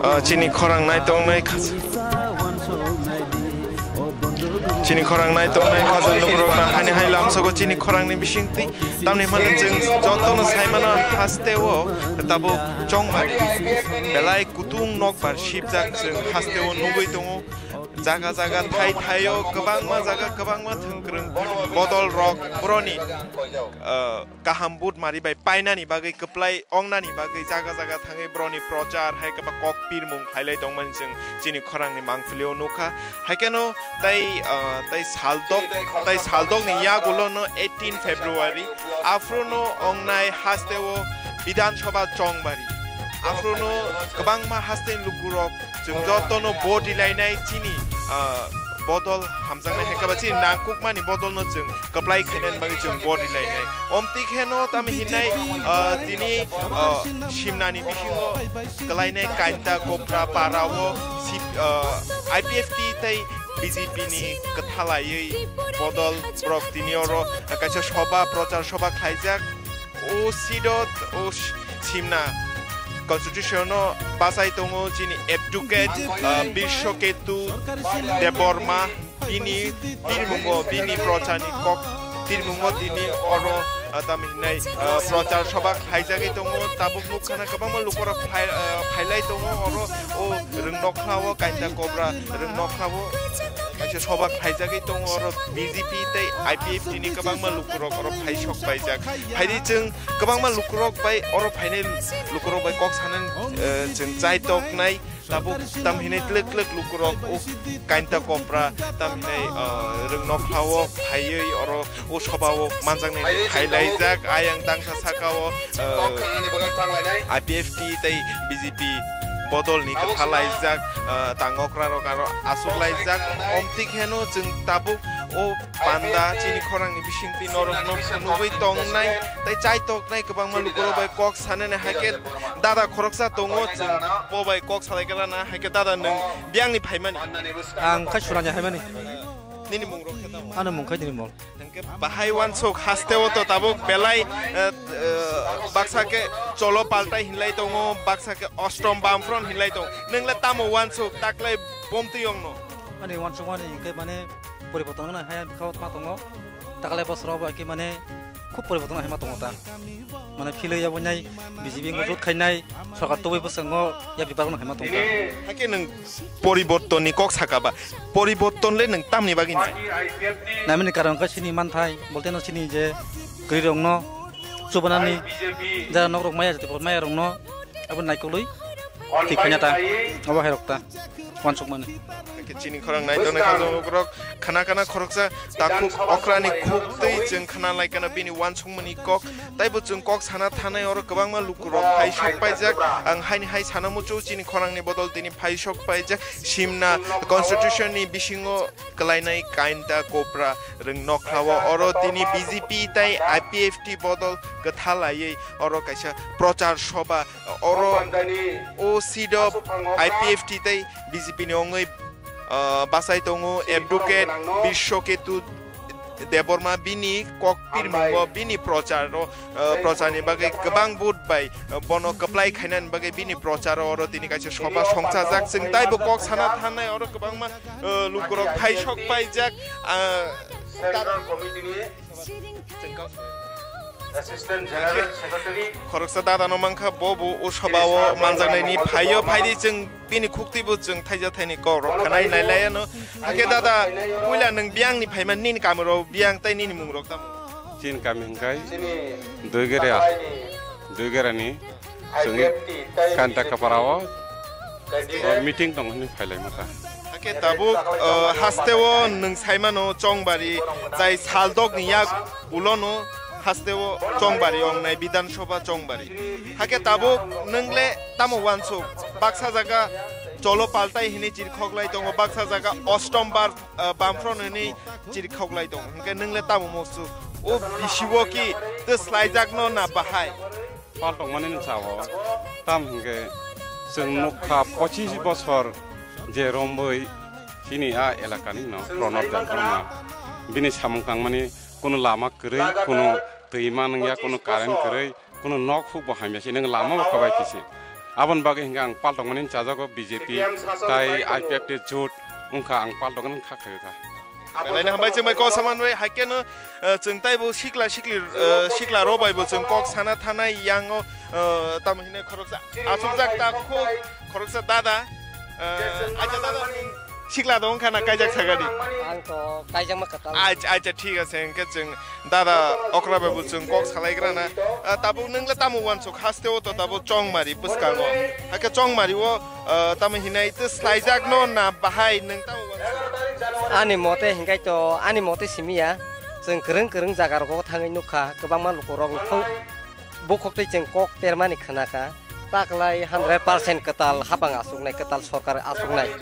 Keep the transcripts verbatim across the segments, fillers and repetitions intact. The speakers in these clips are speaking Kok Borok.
Ah, chini khorang nai tongnai khas-, chini khorang nai tongnai khajal lukurok na hani hai lamsogo chini khorang ni bisingtwi. Tamni hwnmale chwng jotono saimano hasteo tabuk chongmani belai kutung nokbar sibjak chwng hasteo nugwi tongo. Jaga jaga thai thaio kwbangma jaga kwbangma thwngkwrwng bodol rok boroni, ah, kaham bud mari bai painani bagwi kwplai ongnani bagwi jaga jaga thangwi boroni prochar hai kwba kok pirmung khailai tongmani chwng chini khorangni mangpilio nukha. Haikheno tai, ah, tai saldok, tai saldokni yagulono eighteen February aphruno ongnai hasteo Bidhan Sabha chongbari. Aphruno kwbangma hasteni lukurok chwng jotono vote rilainai chini, ah, bodol hamjaknai hai kwba chini nangkukmani bodolno chwng kwplai khainani bagwi chwng vote rilainai. Omtwi kheno tamo hinai, ah, tini, ah, simnani bisingo kwlainai Kainta Kopra parao sip-, ah, I P F T tei B J P ni kwthalaiwi bodol borok tini oro kaisa soba, prochar soba khlaijak. O seat o, o s-, simna constitution o bachai tongo chini advocate, ah, Biswaketu Debbarma, bini tirmungo, bini prochani kok tirmungo tini oro, ah, tamo hinai, ah, prochar soba khlaijagwi tongo. Tabuk nukha na kwbangma lukurok phai-, ah, phailai tongo oro o rwng nokhlao Kainta Kopra rwng nokhlao kaisa soba khlaijagwi tongo oro B J P tei I P F T ni kwbangma lukurok oro phai sok paijak. Phaidi chwng kwbangma lukurok bai oro phainai lukurok bai kok sanani, eh, chwng chai toknai tabuk tam hinai tlwk tlwk lukurok o Kainta Kopra tam hinai, eh, rwng nokhlao phaiwi oro o sobao manjaknai phailaijak. Ayang tangsa sakao, eh, I P F T tei B J P bodolni kwthalaijak, eh, tangokra rok aro achuklaijak. Omtwi kheno chwng tabuk o panda chini khorangni bisingtwi norokno phunugwi tongnai tei chai toknai kwbangma lukurok bai kok sanani. Haikhe dada khoroksa tongo, chwng bo bai kok salai khe rana. Haikhe dada, nwng biyangni phaimani? Ang khai Suranya phaimani. Nini mung rok khe tamo? Ano mung khai Nirmol. Hwnkhe bahai wansuk hasteo to tabuk belai, eh, eh, baksa khe cholo paltai hinlai tongo, baksa khe ostom bamfront hinlai tongo. Nwng le tamo wansuk taklai bomtwi ongno? Ani wansukmani hwnkhe mane poriborton wngna hai bwkha ma tongo. Taklai bosoro bai khe mane khub poriborton hai ma tongo ta. Mane philwi yabonai B J P wngkha jot khainai sorkar tubui bwskango yapri barokno hai ma tongo ta. Hakhe nwng poribortonni kok saka ba? Poriborton le nwng tamni bagwi nai? Naimani karon khe chini manthai, bolte no chini je kwrwi rokno chubanani jara nok rok maya jati maya rokno abo naikolwi thik khaina ta, abo hai rok ta wansukmani. Hakhe chini khorang nai tongnai khajang lukurok khana khana khoroksa takhuk okrani khuk twi chwng khana lai kana bini wansukmani kok. Taibo chwng kok sana thanai oro kwbangma lukurok phai sok paijak. Ang haini hai sana muchung chini khorangni bodol tini phai sok paijak. Simna constitution ni bisingo kwlainai Kainta Kopra rwng nokhlao oro tini B J P tai I P F T bodol kwtha laiwi oro kaisa prochar soba oro o seat o I P F T tai B J P ni wngwi, ah, bachai tongo advocate Biswaketu Debbarma, bini kok pirmungo, bini procharo, ah, procharni bagwi kwbang vote bai, ah, bono kwplai khainani bagwi bini procharo oro tini kaisa soba songchajak. Chwng taibo kok sana thanai oro kwbangma, ah, lukurok phai sok paijak, ah, Central Committee ni Assistant General Secretary. Khoroksa dada no mankha, bo bo o soba o manjaknai ni phaio, phaidi chwng bini khukti bo chwng thaija thaini kok rok khanai nai lai ano. Hakhe dada, puila nwng biyang ni phaima nini kami rok biyang tai nini mung rok tamo? Chini kami hwnkhe Duigera, Duigera ni chwngwi Kanta Kapara o, o meeting tong hwnwi phailaima ta. Hakhe tabuk, uh, hasteo nwng saimano Chongbari, tai saldok ni yak ulono hasteo Chongbari ongnai Bidhan Sabha Chongbari. Hakhe tabuk nwng le tamo wansuk, baksa jaga cholo paltai hwnwi chirkhok lai tongo, baksa jaga ostom bar, uh, bamfront hwnwi chirkhok lai tongo. Hwnkhe nwng le tamo mosuk, o bisiwo ki twi slaijakno na bahai? Pal tongmani ni sao, tam hwnkhe chwng nukha pochis bosor je romwi chini a elakani no Pranab Debbarma. Bini samung tangmani kunu lama kwrwi, kunu twima nungya, kunu current kwrwi, Kuno nok huk bo hamya se, nang lama bo kabai kisi. Abon bagwi hingka ang paltok mani chajago B J P tai I P F T jut wngkha, ang paltok mani kha khayo kha. Belai no hambai chwng bai kok saman bai, haikhe no, eh, chwng taibo sikla sikli, eh, sikla rok bai bo chwng kok sana thanai yango, eh, tamo hine khoroksa achukjak ta khuk khoroksa dada, eh, acha dada sikla dong khana kaijak sagadi. Ang to kaijakma kwtal. Acha, acha, thik ase, hingkhe chwng dada okra bai bo chwng kok salaigrana. Eh, tabuk nwng le tamo uansuk haste o to tabuk chongmari bwskango. Hakhe chongmari o, eh, tamo hinai tei slaijak no na bahai nwng tamo uansuk? Ani mote hinkhai to, ani mote simiya, chwng kwrwng kwrwng jaga rogo thangwi nukha, kwbangma lukurok bukhuk tei chwng kok termani khwnakha. Taklai hundred percent kwtal hapang asuknai, kwtal sorkar asuknai.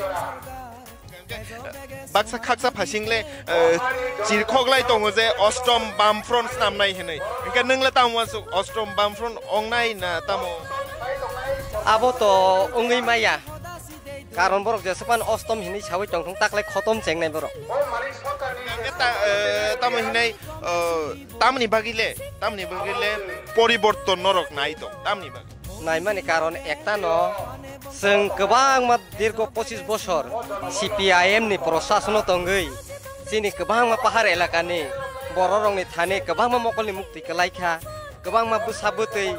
Baksa khaksa phasing le, eh, chirkhoklai tongo je Ostom Bamfront snamnai hinwi. Hingkhe nwng le tamo uansuk Ostom Bamfront ongnai na tamo? Abo to wngwi maya. Karon borok jesa phano Ostom hinwi sawi tongthung, taklai khotom chengnai borok. Hingkhe ta-, eh, tamo hinai, eh, tamni bagwi le, tamni bagwi le poriborton norok nai tong, tamni bagwi? Naimani karon ekta no, chwng kwbangma dirgo pochis bosor C P I M ni prosashono tongwi, chini kwbangma pahar elakani bororokni thani kwbangma mokolni mukti kwlaikha, kwbangma bwsa bwtwi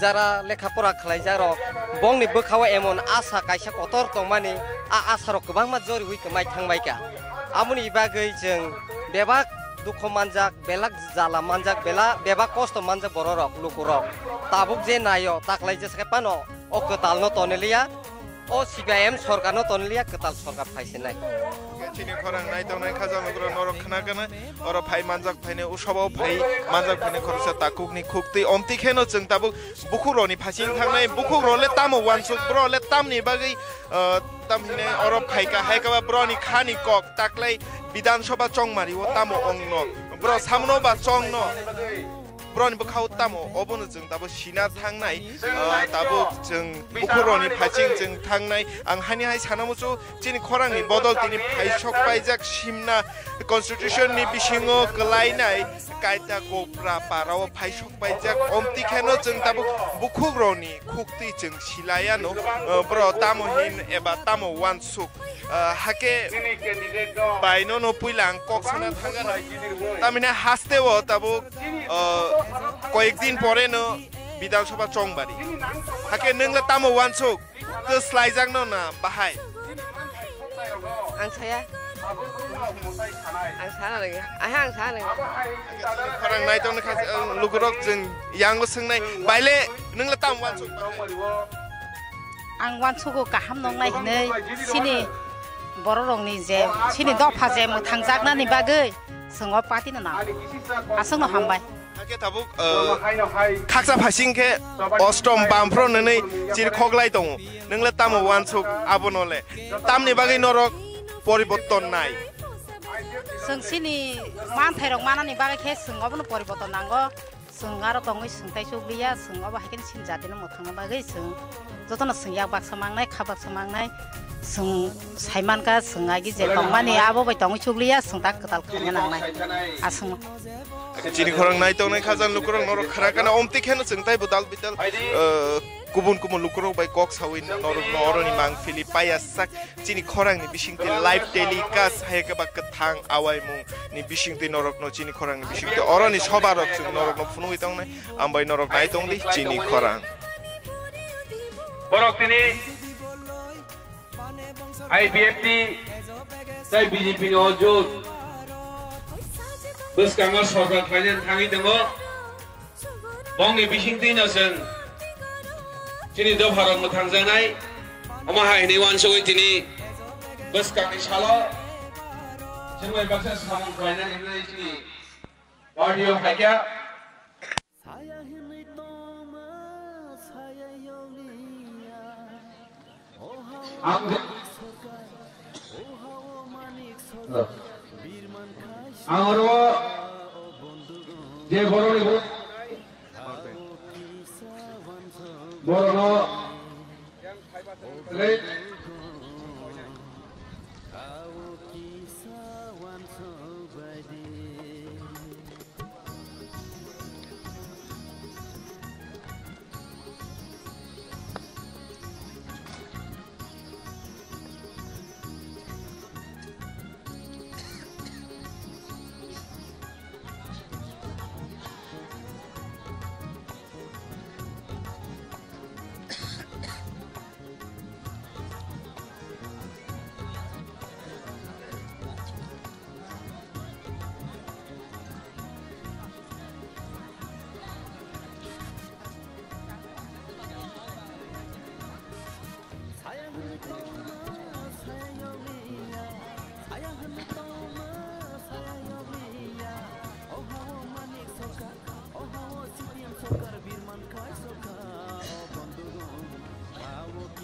jara lekha pora khlaijarok, bongni bwkhao emon asa kaisa kotor tongmani, a asarok kwbangma joriwi kwmai thangbaikha. Aboni bagwi chwng bebak dukho manjak, belak jala manjak, bela-, bebak kosto manjak bororok, lukurok. Tabuk je naio, taklai jesa khe phano o kwtalno toniliya, o C P I M sorkarno toniliya, kwtal sorkar phaisinai. Chini khorang nai tongnai khajang lukurok norok khna kana, oro phai manjak phaine, usabo phai manjak phaine khoroksa takhukni khuktwi omti kheno chwng tabuk bukhukrokni phasing thangnai, bukhukrok le tamo uansuk, bro le tamni bagwi, ah, tam hine oro phaika, hai kaba broni khani kok taklai Bidhan Sabha chongmari o tamo ongno, bro samno ba chongno, broni bwkhao tamo, obono chwng tabuk sina thangnai, ah, tabuk chwng bukhukrokni phasing chwng thangnai. Ang hani hai sana muchung, chini khorangni bodol tini phaisok paijak simna constitution ni bisingo kwlainai kaita kopra para o phaisok paijak, omti kheno chwng tabuk bukhukrokni khuktwi chwng silaiano, ah, bro tamo hin eba tamo uansuk. Ah, hake baino no puila ang kok sana thangana. Tamine haste o tabuk, ah, koyek din pore no Bidhan Sabha chongbari. Hake nwng le tamo uansuk? Tei slaijakno na bahai? Ang saya. Ang sana lagi. Aha, ang sana lagi. Khorang nai tongni kha, lukurok chwng yango swngnai. Baile, nwng le tamo uansuk? Ang uansugo kaham nongnai hinwi sini bororokni je, sini dopha je mwthangjaknani bagwi chwng o party no nango. Aswkno hambai. Hakhe tabuk, uh, khaksa phasing khe Ostom Bamfront hwnwi chirkhoklai tongo. Nwng le tamo uansuk abono le? Tamni bagwi norok poriborton nai? Chwng sini manthairok manani bagwi khe chwng obono poriborton nango. Chwng aro tongwi chwng tai chukliya, chwng obo hai khe chini jatino mwthangna bagwi chwng jotono chwng yak baksa mangnai, kha baksa mangnai, chwng sai mankha, chwng agi je tongmani abo bai tongwi chukliya, chwng tak kwtal khaina nangnai. Aswkno. Chini khorang nai tongnai khajang lukurok norok khara kana omti kheno chwng taibo dal bidal, eh, kubun kubun lukurok bai kok sawi norok no oroni mang phili paya sak. Chini khorangni bisingtwi live telecast hai khe ba kwthang awaimung ni bisingtwi norokno chini khorangni bisingtwi oroni soba rok chwng norokno phunugwi tongnai, ambai norok nai tongdi chini khorang. Borok tini I P F T tei B J P ni o jut bwskango sorkar khlainani thangwi tongo. Bongni bisingtwi no chwng chini dopharok mwthangjaknai. Omo hai hwnwi uansugwi tini bwskangni salo chwng bai baksa samung khlainani hwnwi chini party o phaikha. Ang, ang oro je borokni borokno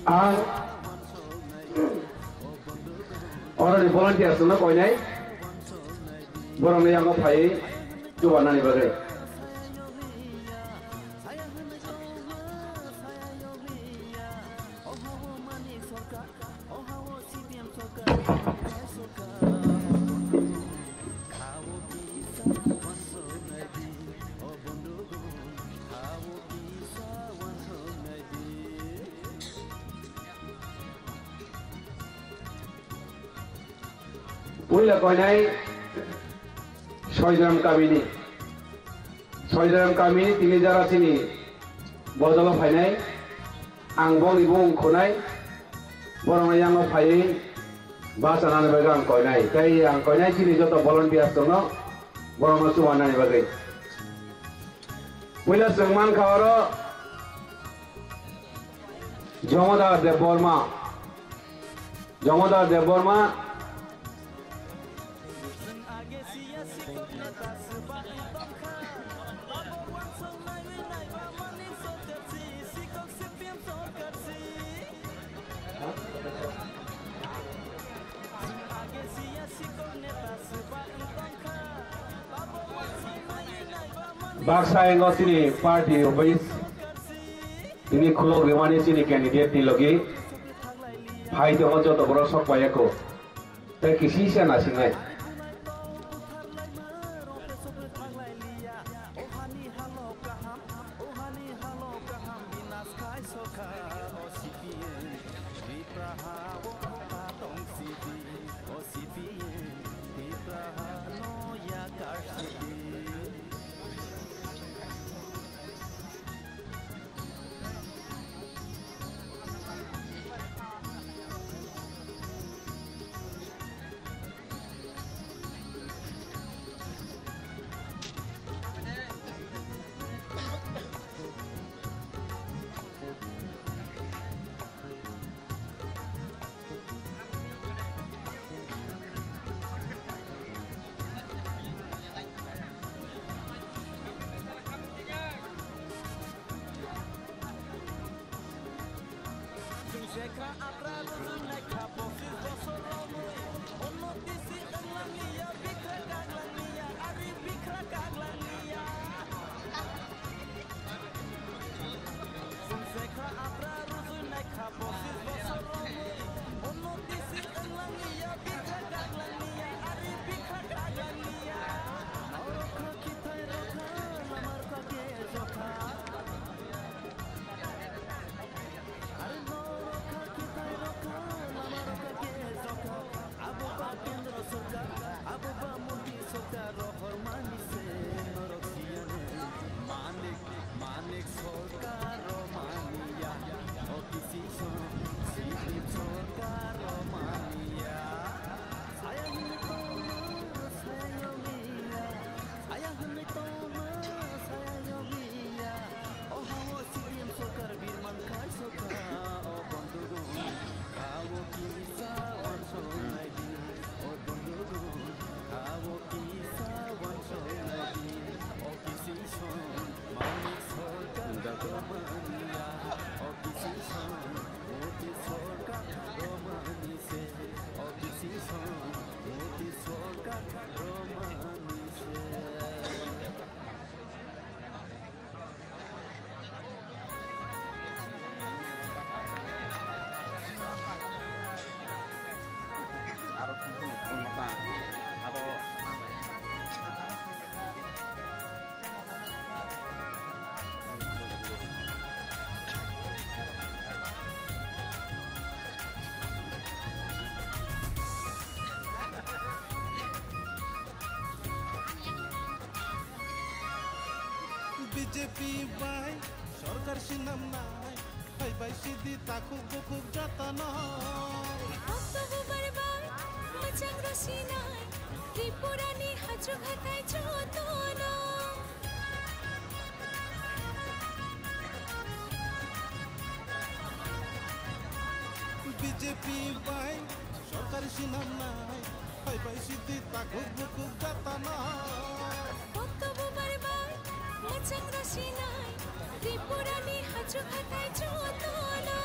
Ang oroni volunteers no koinai borokni yango phaiwi chubanani bagwi. Puila koinai Soidram kamini. Soidram kamini tini jara chini bojolo phainai. Ang bongni bung khunai. Borokno yango phaiwi bachanani bagwi ang koinai. Tei ang koinai chini joto volunteers tongno borokno chubanani bagwi. Puila chwng mankha oro Jomodar Debbarma. Jomodar Debbarma. Baksa engo chini party office. Tini khulok rimani chini candidate ni logi phai tongo joto borok sok paiya kho. Tei kisi se nasingnai. B J P bai sorkar sinamnai, hai bai sidi takhuk bukhuk jotono. Oktober bai mwchang rw sinai, Tripura ni hachuk hathai jotono. B J P bai sorkar sinamnai, hai bai sidi takhuk bukhuk jotono. Oktober bai mwchang rw sinai, Tripura ni hachuk hathai jotono.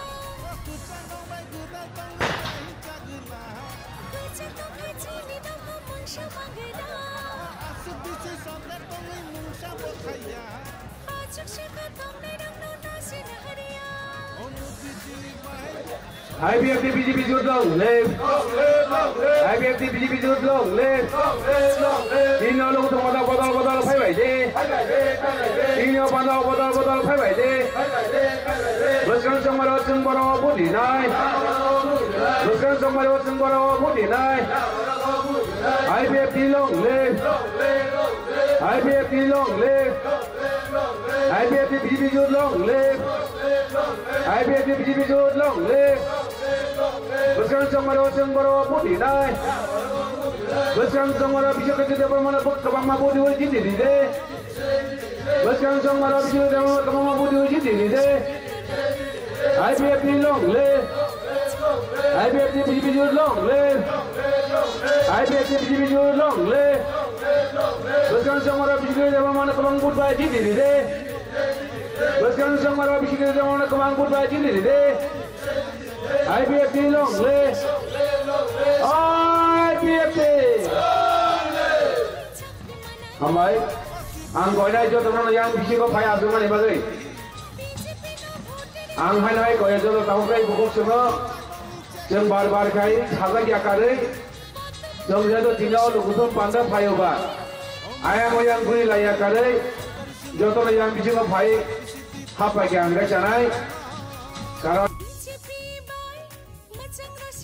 I P F T B J P jut long live. I P F T B J P jut long live. Tini o luku tongma da bodol bodol phai bai de. Tini o panda o bodol bodol phai bai de. Bwskang chwng maro chwng bono budi nai. Bwskang chwng maro chwng bono budi nai. I P F T long live. I P F T long live. I P F T B J P jut long live. I P F T B J P jut long live. Bwskang chwng maro chwng bono budi nai. Bwskang chwng maro bisyo khe jute bono kwbangma budi oi jiti di de. Bwskang chwng maro bisyo khe kwbangma budi oi jiti di de. I P F T long live. I P F T B J P jut long live. I P F T B J P jut long live. Bwskang chwng maro bisyo khe jama mane kwbang vote bai jiti di de. Bwskang chwng maro bisyo khe jama mane kwbang vote bai jiti di de. I P F T long live. I P F T. Hambai. Ang koinai jotono yang bisingo phai aswkmani bagwi. Ang haino hai koi joto tabuk tei bukhuk swngo. Chwng bar bar khai sajak ya karwi. Chwng joto tini o lukuthum panda phaio ba. Ayang oyang guri lai ya karwi. Jotono yang bisingo phai hapai khe ang khe chanai. Karon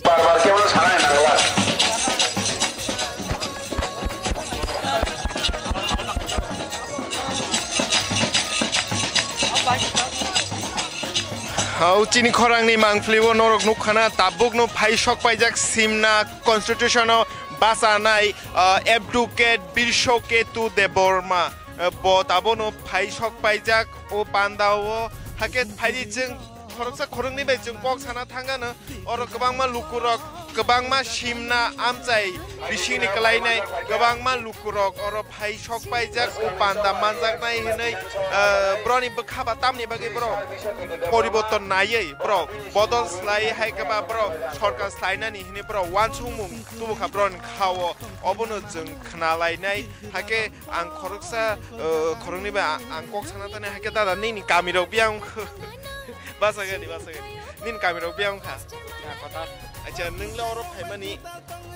Bar bar khe bono sana nangla. Hau chini khorangni mangpili o norok nukha na tabukno phai sok paijak simna constitution o bachanai, ah, Advocate Birso Ketu Debbarma, ah, bo tabono phai sok paijak o panda o hakhe phaidi chwng khoroksa khoroknwi bai chwng kok sana thangano, oro kwbangma lukurok kwbangma simna amchai bisingni kwlainai kwbangma lukurok oro phai sok paijak o panda manjaknai hinwi, ah, boroni bwkha ba tamni bagwi borok poriborton naiwi borok bodol slai hai khe ba borok sorkar slainani hinwi borok uansukmung tubukha boroni kha-o, obono chwng khna lainai. Hakhe ang khoroksa, ah, khoroknwi bai ang, ang kok sana thani, hakhe dada nini kamirok biyang wngkha. Bachagani, bachagani. Nini kamirok biyang wngkha. Acha, nwng le oro phaimani,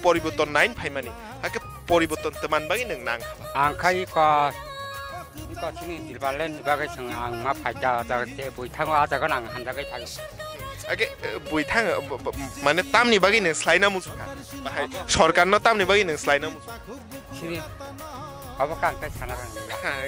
poriborton nain phaimani. Hakhe poriborton twman bagwi nwng nang kha ba? Ang khai ko, ko chini dilbalen bagwi chwng ang ma phaida, da te bui thango, a jaga nang hamjagwi phaio. Hakhe, eh, bui thang, eh, b-, b-, mane tamni bagwi nwng slaina muchukha? Bahai, sorkarno tamni bagwi nwng slaina muchukha? Sini. Abo kang tai sana rang.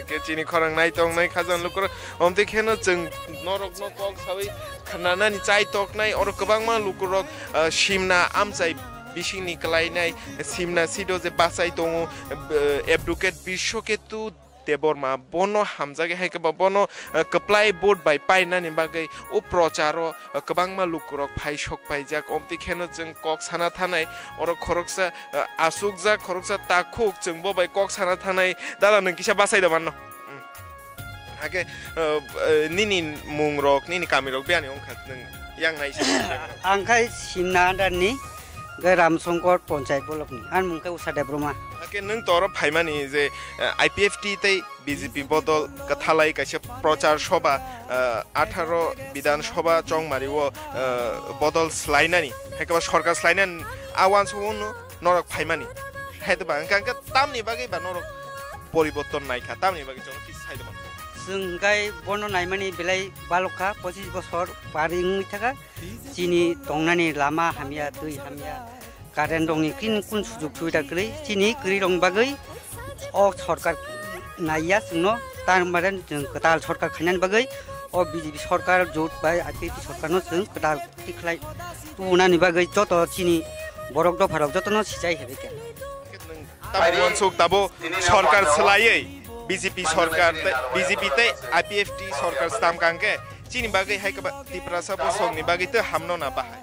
Ke chini khorang nai tong nai khajang lukurok. Omtwi kheno chwng norokno kok sawi khnanani chai toknai oro kwbangma lukurok, ah, simna amchai bisingni kwlainai simna sido je bachai tongo, eh, Advocate Biswaketu Debbarma bono hamjagwi hai khe ba bono, eh, kwplai vote bai painani bagwi o procharo, eh, kwbangma lukurok phai sok paijak. Omtwi kheno chwng kok sana thanai, oro khoroksa, eh, asukjak, khoroksa takhuk, chwng bo bai kok sana thanai. Dada, nwng kisa bachai da manno? Mm. Hakhe, eh, eh, nini mungrok, nini kamirok biyani wngkha, nwng yang nai se. Ang khai Simna under ni, gai Ramsongkor Ponchayat Block ni. Ang mung khe Usha Debbarma. Hakhe nwng toro phaimani je, eh, I P F T tei B J P bodol kwthalai kaisa prochar sobha, eh, atharo Bidhan Sobha Chongmari o, eh, bodol slainani, hai khe ba sorkar slainani a uansukmung no norok phaimani. Hai to ba, hwnkhe, hwnkhe tamni bagwi ba norok poriborton naikha, tamni bagwi chwng kisa sai tongma. Chwng hwnkhe bono naimani belai balokha, pochis bosor pari wngwi thaka. Chini tongnani lama hamya, twi hamya, current rokni kin kun sujuk subida kwrwi, chini kwrwi rokni bagwi o sorkar naiya chwngno, tar maren chwng kwtal sorkar khainani bagwi o B J P sorkar jot bai I P F T sorkarno chwng kwtal tikhlai tubunani bagwi joto chini borok dopharok jotono sichai hebai kha. Tamo uansuk tabo sorkar swlaiwi B J P sorkar tei, B J P tei I P F T sorkar stam kangkhe chini bagwi hai khe ba Tiprasa bosongni bagwi tei hamno na bahai.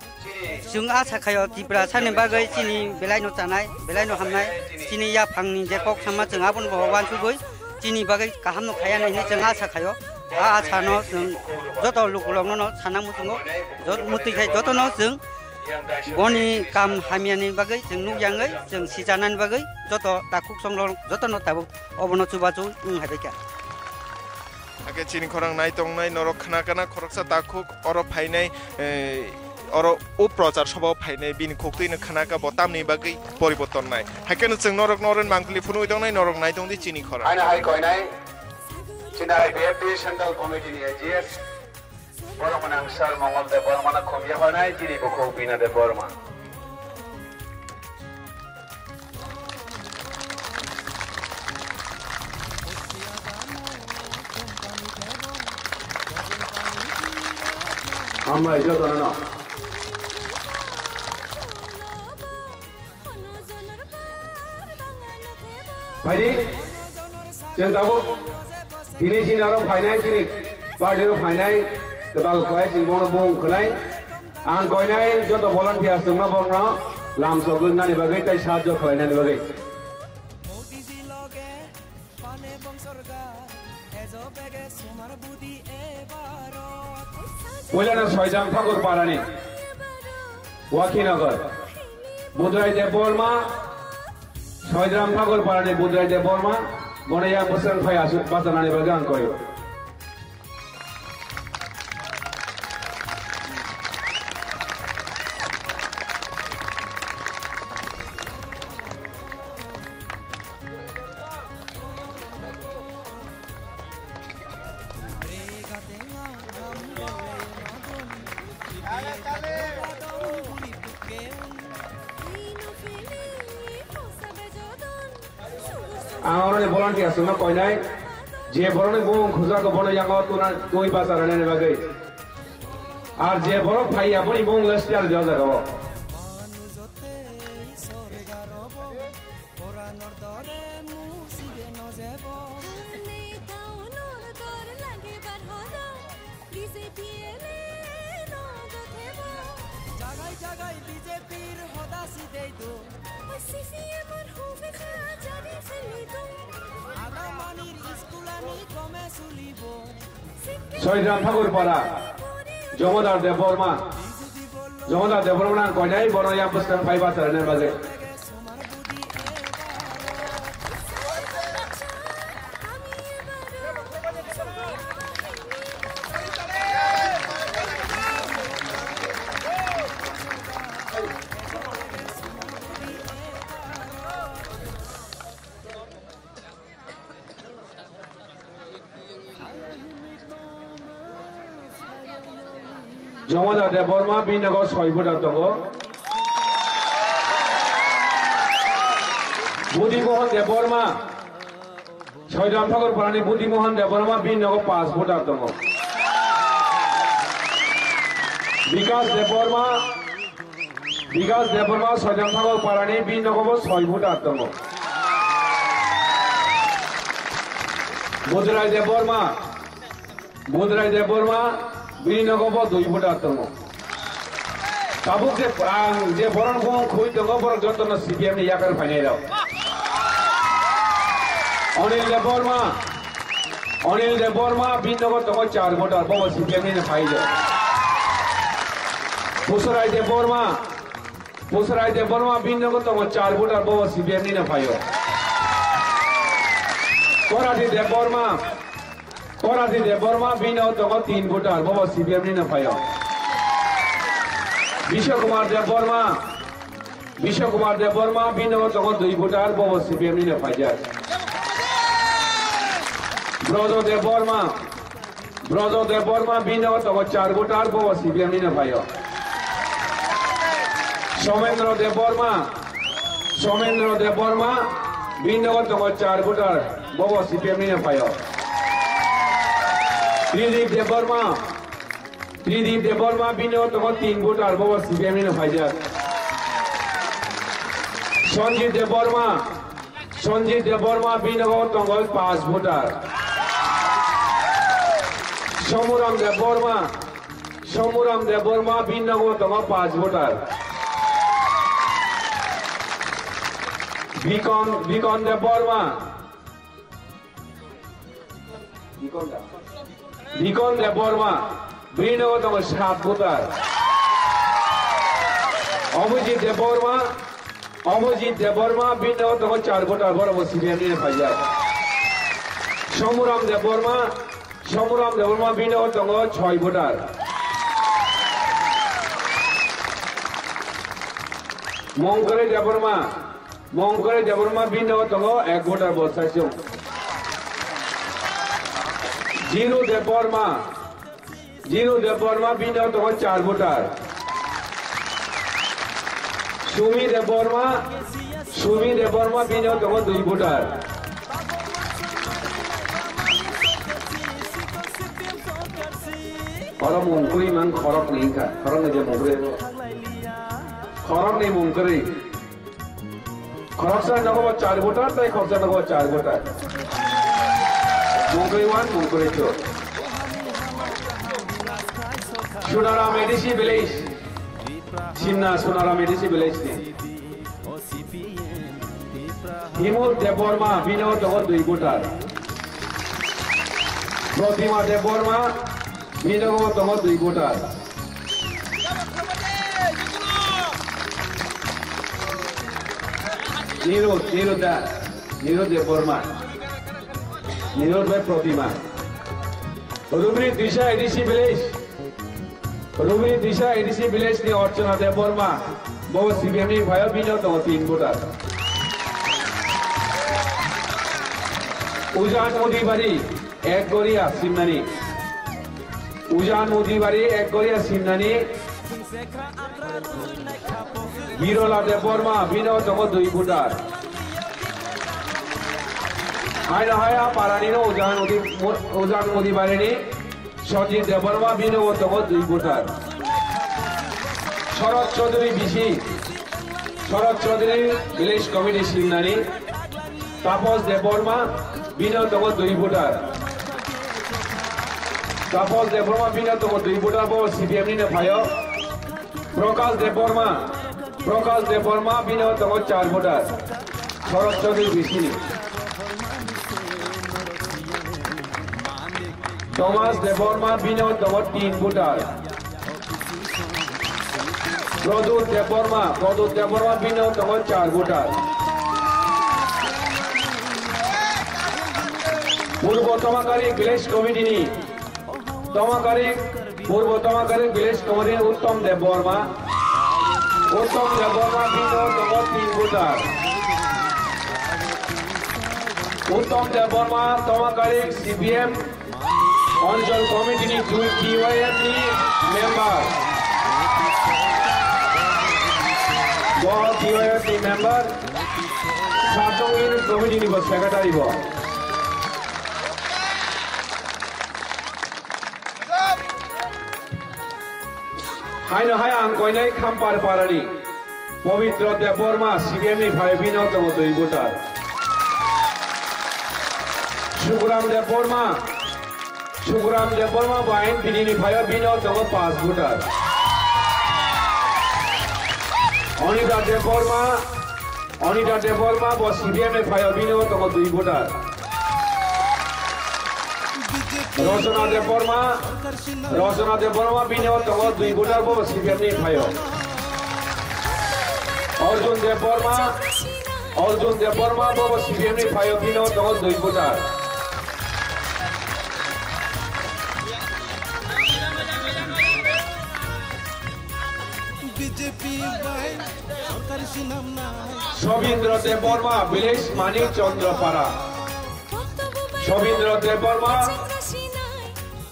Chwng asa khaio Tiprasani bagwi chini belaino chanai, belaino hamnai, chini yaphangni je kok sama chwng abono bo uansugwi chini bagwi kahamno khaiya hinwi chwng asa khaio. A asano chwng joto lukurokno sana muchungo, jot-, mutwi khai jotono chwng Boni kam hamyani bagwi chwng nukya wngwi chwng sijanani bagwi joto takhuk songrok jotono tabuk obono chubachu wng hai baikha. Hakhe chini khorang nai tongnai norok khna kana khoroksa takhuk oro phainai, eh, oro o prochar sabha o phainai bini khuktwi no khna ka bo tamni bagwi poriborton nai. Hakhe no chwng norok norok mangpili phunui tongnai norok nai tongdi chini khorang. Ani hai koinai chini I P F T Central Committee ni A G S. Borok gwnang Sir Mongol Debbarma no khum yaphar nai, chini bukhuk Bina Debbarma. Hambai jotono no. Phaidi, chwng tabuk tini chini aro phainai chini party rok phainai kwtal khlai chini bono bung khwnai. Ang koinai joto volunteers chwngno bono lam sogwi nani bagwi tei sahajjo khlainani bagwi. Puilano Soidam Thakur Parani, Wakhinagar, Budrai Debbarma, Soidam Thakur Parani Budrai Debbarma, bono yang bwswng phai aswk bachanani bagwi ang koio. Ang oroni volunteers no koinai, je borokni bung khujak bono yango tuna twi bachar nani bagwi. Ar je borok phaiya boni bung list o jaga o. Jagai jagai B J P r hoda si dei do. Soidam Thakur Para, Jomodar Debbarma, Jomodar Debbarma nang koinai bono yang bwskang phai bachar nani bagwi. Jomodar Debbarma bini nogo soi voter tongo. Budi Mohan Debbarma, Soidam Thakur Parani Budi Mohan Debbarma bini nogo paanch voter tongo. Bikas Debbarma, Bikas Debbarma Soidam Thakur Parani bini nogo bo soi voter tongo. Budrai Debbarma, Budrai Debbarma bini nogo bo dui voter tongo. Tabuk je ang je borok bung khui tongo borok jotono C P M ni yakar phainai rok. Anil Debbarma, Anil Debbarma bini nogo tongo char voter bobo C P M ni no phai rok. Pusarai Debbarma, Pusarai Debbarma bini nogo tongo char voter bobo C P M ni no phaio. Korati Debbarma, Korati Debbarma bini nogo tongo tin voter bobo C P M ni no phaio. Biswa Kumar Debbarma, Biswa Kumar Debbarma bini nogo tongo dui voter bobo C P M ni no phaijak. Brojo Debbarma, Brojo Debbarma bini nogo tongo char voter bobo C P M ni no phaio. Somendro Debbarma, Somendro Debbarma bini nogo tongo char voter bobo C P M ni no phaio. Tridip Debbarma, Tridip Debbarma bini nogo tongo tin voter bobo C P M ni no phaijak. Sanjit Debbarma, Sanjit Debbarma bini nogo tongo paanch voter. Somuram Debbarma, Somuram Debbarma bini nogo tongo paanch voter. Bikon, Bikon Debbarma, Bikon Debbarma bini nogo tongo sat voter. Abhijit Debbarma, Abhijit Debbarma, bini nogo tongo char voter, borok bo C P M ni phaijak. Somuram Debbarma, Somuram Debbarma, bini nogo tongo choi voter. Mongkrai Debbarma, Mongkrai Debbarma, bini nogo tongo ek voter, bo saichung. Jiru Debbarma, Jiru Debbarma, bini nogo tongo char voter. Sumi Debbarma, Sumi Debbarma, bini nogo tongo dui voter. Oro mungkri mang khorok ni kha, khorok ni je mungkri. Khorok ni mungkri. Khoroksa nogo bo char voter, tai khoroksa nogo bo char voter. Mungkri one, mungkri two. Sunaram A D C village. Simna Sunaram A D C village ni. Himul Debbarma, bini nogo tongo dui voter. Protima Debbarma, bini nogo tongo dui voter. Niru, Niru da, Niru Debbarma, Niru bai Protima. Rubri Disha A D C village, Rubri Disha A D C village ni Archana Debbarma, bo C P M ni phaio, bini nogo tongo tin voter. Ujan Mudibari, Ekgoria Simnani. Ujan Mudibari, Ekgoria Simnani. Birola Debbarma, bini nogo tongo dui voter. Haino haya parani no Ujan Mudi-, Mu-, Ujan Mudibari ni Sojit Debbarma, bini nogo tongo dui voter. Sharad Chaudhary B C, Sharad Chaudhary Village Committee Simnani. Tapos Debbarma, bini nogo tongo dui voter. Tapos Debbarma, bini nogo tongo dui voter, bo C P M ni no phaio. Prakash Debbarma, Prakash Debbarma, bini nogo tongo char voter. Sharad Chaudhary B C ni. Thomas Debbarma, bini nogo tongo tin voter. Pradyut Debbarma, Pradyut Debbarma, bini nogo tongo char voter. Purbo Tomakari Village Committee ni, Tomakari, Purbo Tomakari Village Committee ni Uttom Debbarma, Uttom Debbarma, bini nogo tongo tin voter. Uttom Debbarma, Tomakari C P M Anchal Committee ni T Y F ni member. Bo T Y F ni member. Sajong Unit Committee ni bo secretary bo. Haino hai ang koinai Khampar parani Pabitra Debbarma, C P M ni phaio, bini nogo tongo dui voter. Sukuram Debbarma, Sukuram Debbarma bo I N P D ni phaio, bini nogo tongo panch voter. Anita Debbarma, Anita Debbarma bo C P M ni phaio, bini nogo tongo dui voter. Rosona Debbarma, Rosona Debbarma bini nogo tongo dui voter, bo C P M ni phaio. Arjun Debbarma, Arjun Debbarma bo C P M ni phaio, bini nogo tongo dui voter. B J P bai sorkar sinamna. Sobindra Debbarma, village Manik Chandra Para. Sobindra Debbarma.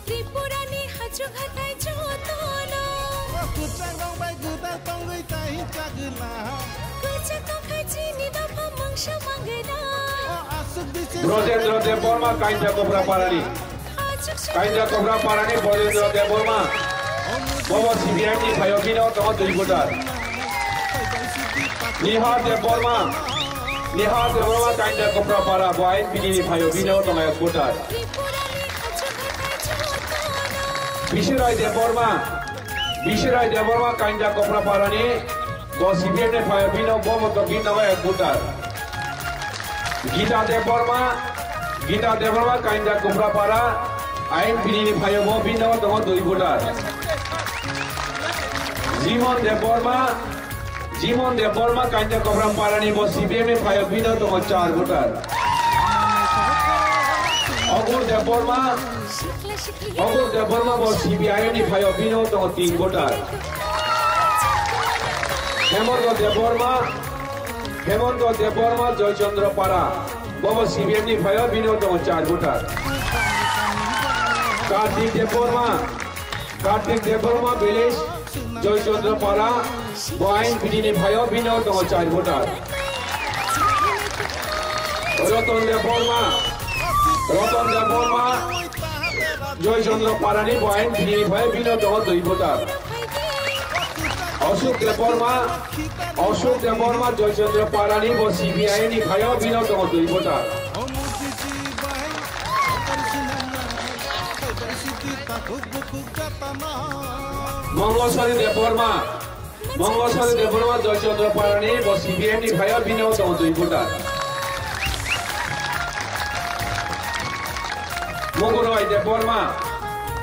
Tripurani hachuk hathai jotono. Kwchang rong bai gwdal tongwi tai chagwna. Kwchang tongkha chini dopha mungsa mangwna. O aswk bisi Brojendra Debbarma, Kainta Kopra Parani. Kainta Kopra Parani Brojendra Debbarma. Bobo C P M ni phaio, bini nogo tongo dui voter. Nihar Debbarma. Nihar Debbarma, Kainta Kopra Para, bo I N P D ni phaio, bini nogo tongo ek voter. Bisirai Debbarma. Bisirai Debbarma, Kainta Kopra Parani. Bo C P M ni phaio, bini nogo bo moto, bini nogo ek voter. Gita Debbarma, Gita Debbarma, Kainta Kuprapara, I N P D ni phaio, bo bini nogo tongo dui voter. Jimon Debbarma, Jimon Debbarma, Kainta Kopra Parani, bo C P M ni phaio, bino tongo char voter. Ogur Debbarma, Ogur Debbarma, bo C P I M ni phaio, bino tongo tin voter. Hemonto Debbarma, Hemonto Debbarma, Joychandra Para, bobo C P M ni phaio, bino tongo char voter. Kartik Debbarma, Kartik Debbarma village, Joychandra Para, bo I N P T ni phaio, bino tongo char voter. Ratan Debbarma, Ratan Debbarma, Joychandra Parani, bo I N P T ni phaio, bino tongo dui voter. Ashok Debbarma, Ashok Debbarma, Joychandra Parani, bo C P I M ni phaio, bino tongo dui voter. Mongoswari Debbarma, Mongoswari Debbarma, Joychandra Parani, bo C P M ni phaio, bino tongo dui voter. Mogorai Debbarma,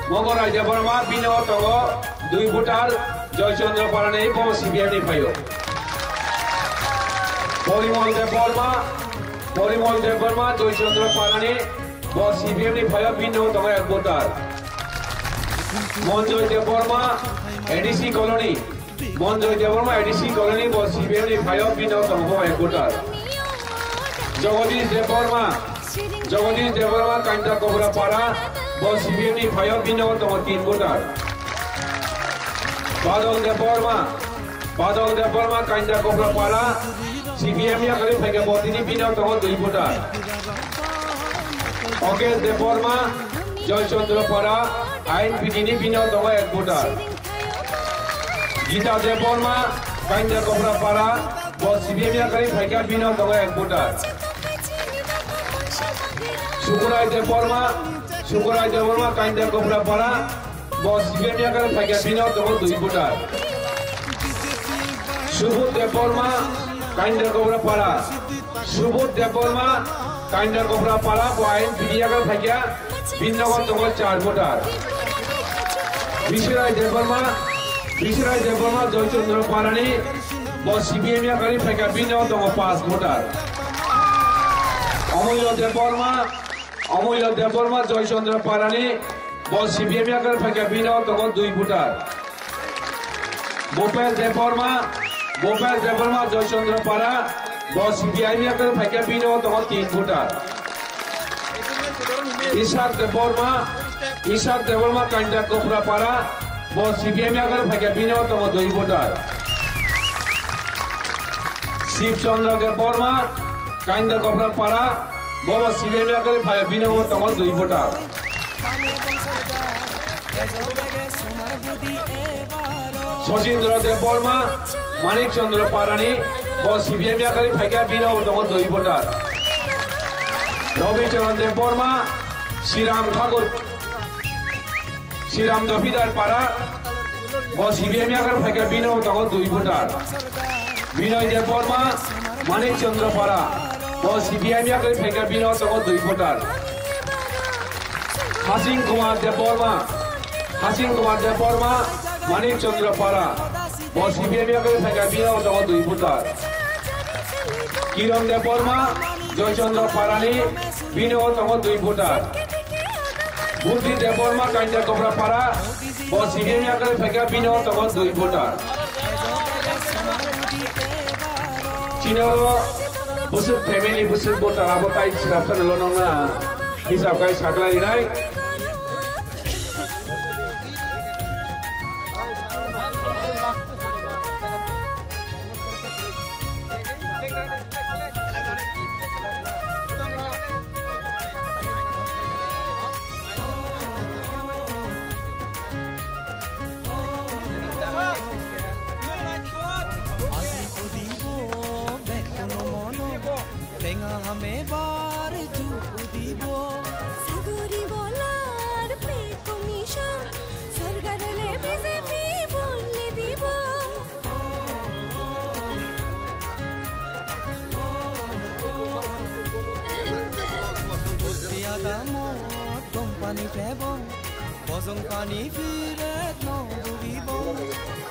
Mogorai Debbarma, bino tongo dui voter, Joychandra Parani, bo C P M ni phaio. Porimol Debbarma, Porimol Debbarma, Joychandra Parani, bo C P M ni phaio, bino tongo ek voter. Monjoy Debbarma, A D C colony, Monjoy Debbarma, A D C colony, bo C P M ni phaio, bino tongo ek voter. Jagadish Debbarma, Jagadish Debbarma, Kainta Kopra Para, bo C P M ni phaio, bino tongo tin voter. Badal Debbarma, Badal Debbarma, Kainta Kopra Para, C P M ni yakarwi phaikha, bo tini, bino tongo dui voter. Okesh Debbarma, Joychandra Para, I N P T ni, bino tongo ek voter. Gita Debbarma, Kainta Kopra Para, bo C P M ni yakarwi phaikha, bino tongo ek voter. Sukurai Debbarma, Sukurai Debbarma, Kainta Kopra Para, bo C P M ni yakarwi phaikha, bino tongo dui voter. Subodh Debbarma, Kainta Kopra Para, Subodh Debbarma, Kainta Kopra Para, bo I N P T ni yakarwi phaikha, bino tongo char voter. Bishirai Debbarma, Bishirai Debbarma, Joychandra Parani, bo C P M ni yakarwi phaikha, bino tongo paanch voter. Amulya Debbarma, Amulya Debbarma, Joychandra Parani, bo C P M ni yakarwi phaikha, bino tongo dui voter. Bhupel Debbarma, Bhupel Debbarma, Joychandra Para, bo C P I M ni yakarwi phaikha, bino tongo tin voter. Ishak Debbarma, Ishak Debbarma, Kainta Kopra Para, bo C P I M ni yakarwi phaikha, bino tongo dui voter. Shiv Chandra Debbarma, Kainta Kopra Para, bobo C P I M ni yakarwi phaikha, bino tongo dui voter. Sachindra Debbarma, Manik Chandra Parani, bo C P I M ni yakarwi phaikha, bino tongo dui voter. Rabi Charan Debbarma, Sriram Thakur, Sriram Dopidar Para, bo C P I M ni yakarwi phaikha, bino tongo dui voter. Binoy Debbarma, Manik Chandra Para, bo C P I M ni yakarwi phaikha, bino tongo dui voter. Hasing Kumar Debbarma, Hasing Kumar Debbarma, Manik Chandra Para, bo C P I M ni yakarwi phaikha, bino tongo dui voter. Kiran Debbarma, Joychandra Parani, bino tongo dui voter. Budhi Debbarma, Kainta Kopra Para, bo C P I M ni yakarwi phaikha, bino tongo dui voter. Chini oro bwswk family, bwswk voter abo tai swrapsa nalo nongna hisab khai sakla rinai. Tenga hame bar ju udibo. Sagori bolar pe komisyon. Sorgarle B J P bolle dibo. Tiada mo company pebo. Bojong pani phiret no bugibo.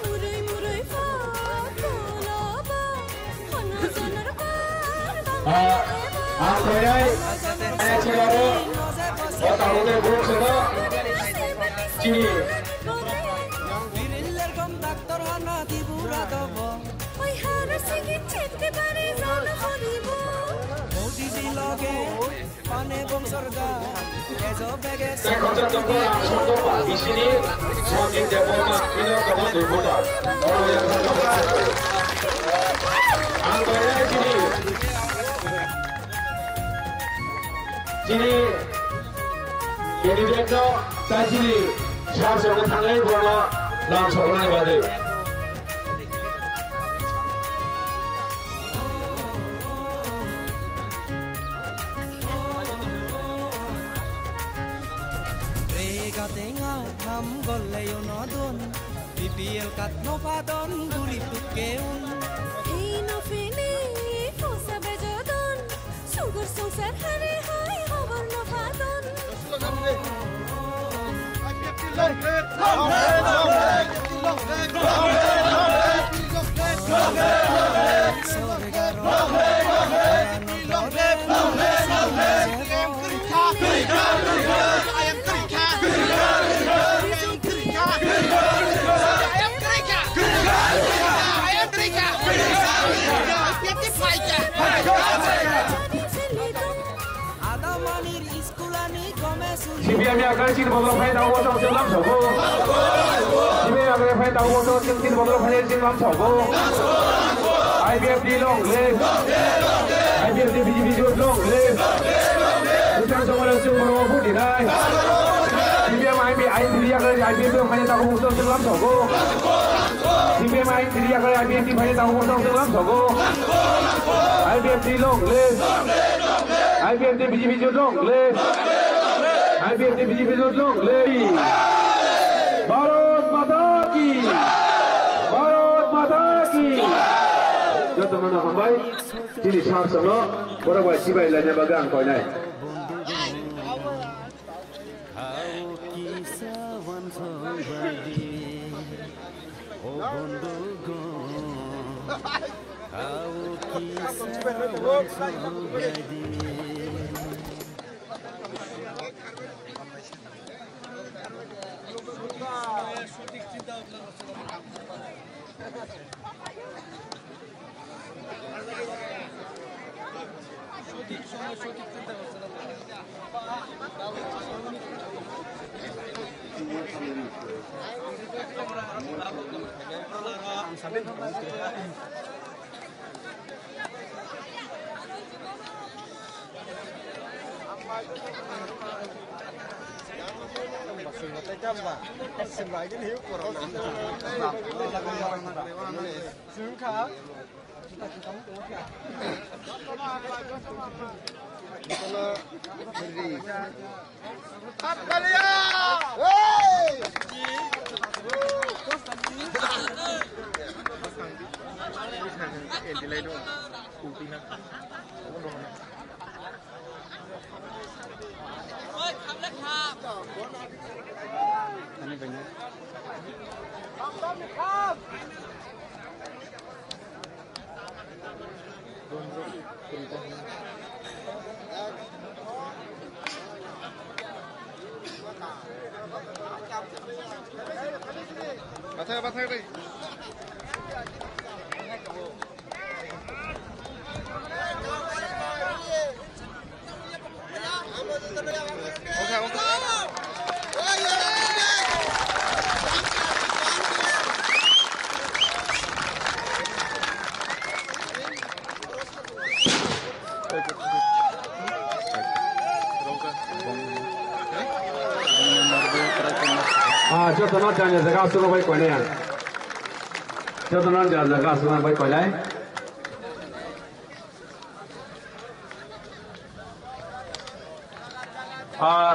Murui murui photo lo Ang koinai, ang chilaro, o tabuk ni buk sino, chini. Tei khoroksa tongo ang songkok pal bisini Sanjit Debbarma, bini tongo dui voter. Oro yang songkok pal. Ang koinai chini. Chini candidate no ta chini sar songwi thangnai borokno lam soknani bagwi. Rega tenga ham golle yo no don, B P L card no padon, guri tukke un. Hino fini, kosa bejodon, sugar songsar hare hai, hobor no padon. C P I M ni agar chini bodol phai tabo bodol chwng lam sogo. C P I M ni agar phai tabo bodol chwng chini bodol phai chwng lam sogo. I P F T long live. I P F T B J P jot long live. Utang somare chwng bono vote dinai. C P I M I P I P agar I P F T phai tabo bodol chwng lam sogo. C P I M I P I P agar I P F T phai tabo bodol chwng lam sogo. I P F T long live. I P F T B J P jot long live. I P F T B J P jot long live. Bharat Mata ki. Bharat Mata ki. Jotono hambai. Chini sar songno borok bai chibai laina bagwi ang koinai. Bathai, bathai, bathai. Ah, jotono jani jaga aswk bai koinai ang. Jotono jani jaga aswk bai koinai. Ah,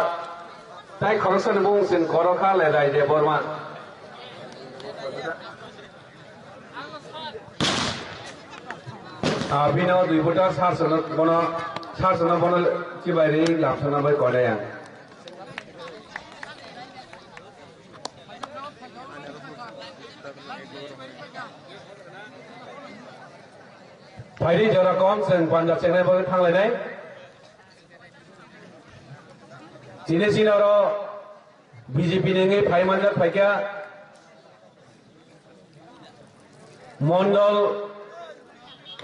tai khoroksa ni bung sin koro kha le Rai Debbarma. Ah, bino dui voter sar sono bono, sar sono bono chibai ri lam sono bai koinai ang. Phaidi jora kom chwng panja chengnai bagwi thanglainai. Chini chini oro B J P ni wngwi phai manjak phaikha. Mondol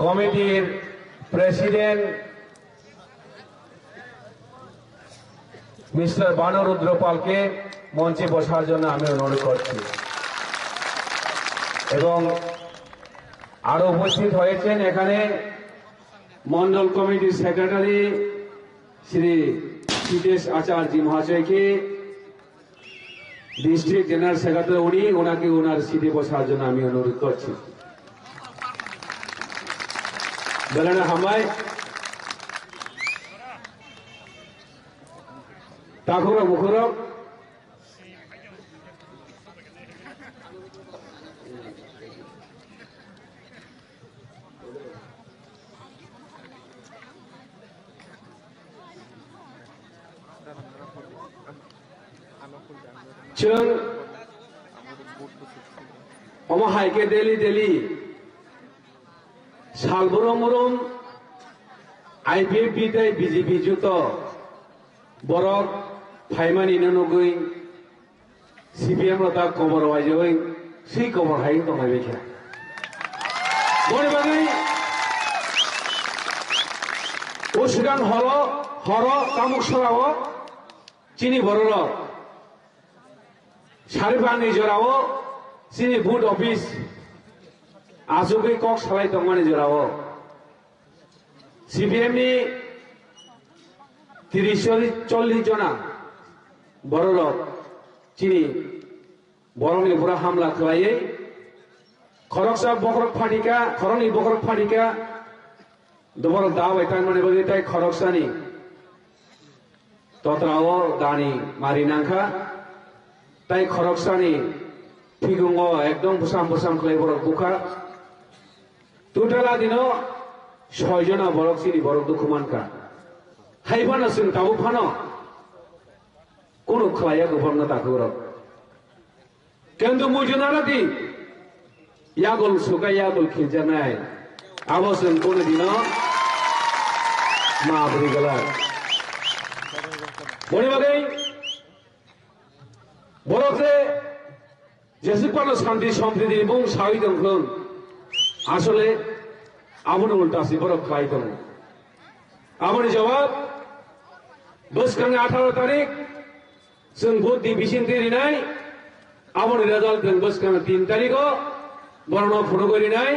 Committee-r President Mister বানরুদ্র পালকে মঞ্চে বসার জন্য আমি অনুরোধ করছি। এবং আরো উপস্থিত হয়েছেন এখানে মন্ডল কমিটির সেক্রেটারি শ্রী সিদ্ধেশ আচার্য মহাশয়কে, ডিস্ট্রিক্ট জেনারেল সেক্রেটারি উনি, ওনাকে ওনার সিটে বসার জন্য আমি অনুরোধ করছি। বেলানা হামাই তাখুরা মুখুরক। Chwng omo hai khe daily daily sal brum brum I P F T tei B J P juto borok phaimani no nugwi C P M rok ta kobor waijagwi swi kobor hai tonglai bai khe. Boni bagwi o swkang horo, horo tamuk sorao chini bororok sari bangni jorao chini booth office achugwi kok salai tongmani jorao C P M ni tris chollish jona bororok chini borokni pura hamla khlaiwi khoroksa bokhorok phatika, khoroknwi bokhorok phatika, doborok da bai tangmani bagwi tei khoroksani totrao dani mari nangkha, tei khoroksani phigungo ekdom bwsam bwsam khlai borok bukha. Total adino soi jona borok chini borok dukhu mankha. Hai phano chwng tabuk phano kunu khlaiya kuphangno takhuk rok. Kintu muitu narati yagul suka yagul khinjaknai. Abo chwng kunu dino ma bwrwi gwlak. Boni bagwi borok je Jesuk pano santi sompriti ni bung sawi tong khun. Asole aboni ulta si borok khlai tongo. Aboni jawab bwskang atharo tarik chwng vote di bising twi rinai. Aboni result chwng bwskang tin tariko borokno phunugwi rinai.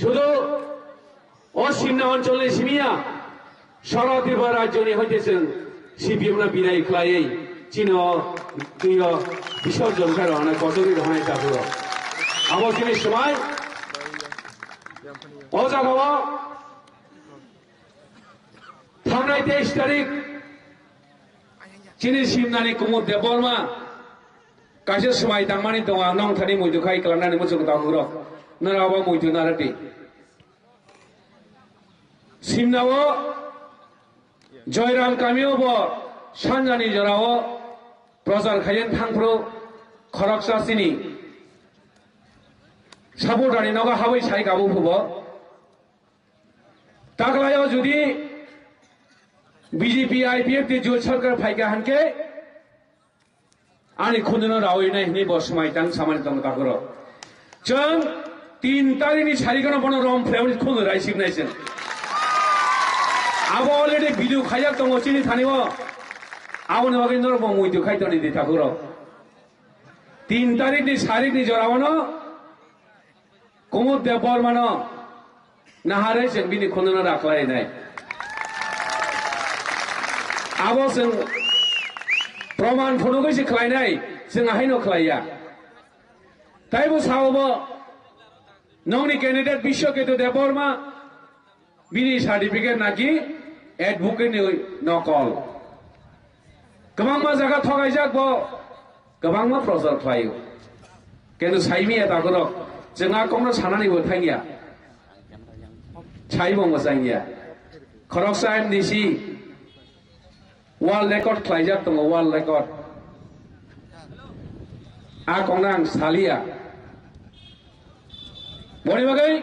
Sudu o Simna oncholni simiya Sara Tripura rajyoni hoite chwng C P M no binai khlaiwi chini o twiyo bisorjon khai rwnai kochogwi rwnai tabuk. Abo chini swmai o jagao thangnai teis tarik chini Simnani Kumud Debbarma kaisa swmai tangmani tongo, ang nong thani muitu khai kwlangnani muchung tangmung rok. Nora abo muitu narati. Simnao Joyram kamio bo sanjani jorao prochar khaiyan thangphru khoroksa chini supporterni nogo habwi sai kabo phubo. Taklaio jodi B J P I P F T jot sarkar phaikha hankhe ani khunduno rawi nai hwnwi bo swmai tang samani tong takhuro. Chwng tin tarikni sarikano bono rom phrewni khundu rai sibnai chwng. Abo already video khaijak tongo chini thani o. Aboni bagwi norok bo muitu khai toni di takhuro. Tin tarikni sarikni jorao no Kumud Debbarmano naharwi chwng bini khunduno raklainai. Abo chwng proman phunugwi se khlainai, chwng ahaino khlaiya. Taibo sao bo, nongni candidate Biswaketu Debbarma, bini certificate naki advocate ni nokol. Kwbangma jaga thogaijak bo, kwbangma prochar khlaio. Kintu saimiya takhurok, chwng a kokno sanani bo thangya. Saibo mwchangya. Khoroksa M D C world record khlaijak tongo, world record. A kokno ang saliya. Boni bagwi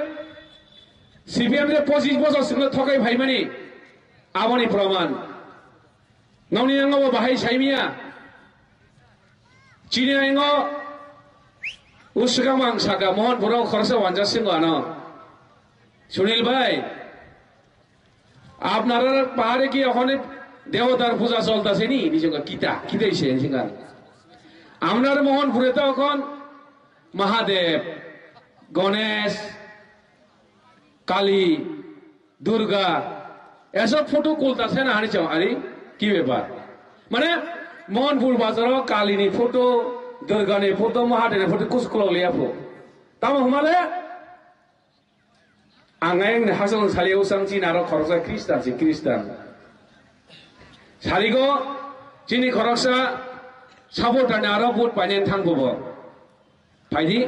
C P M je pochis bochor singno thokai phaimani aboni proman. Nokni yango bo bahai saimiya. Chini yango uswkang ang saka Mohan Bhura khoroksa wanja singo ano. Sunil bhai, আপনারা পাহাড়ে কি ওখানে দেবতার পূজা চলতেছে নি? নিজকে কিতা কিতা হইছে নিজকে? আপনার মোহনপুরে তো এখন মহাদেব, গণেশ, কালী, দুর্গা, এসব ফটো খুলতেছে না? আরে চাও, আরে কি ব্যাপার? মানে মোহনপুর বাজারও কালীনি ফটো, দুর্গানি ফটো, মহাদেবনি ফটো কুচকুলো লিয়াফো। Tamo humale? Ang ayang ni hasong sali usang chini aro khoroksa Kristan si Kristan. Saligo chini khoroksa supporter ni aro vote painen thang bobo. Phaidi,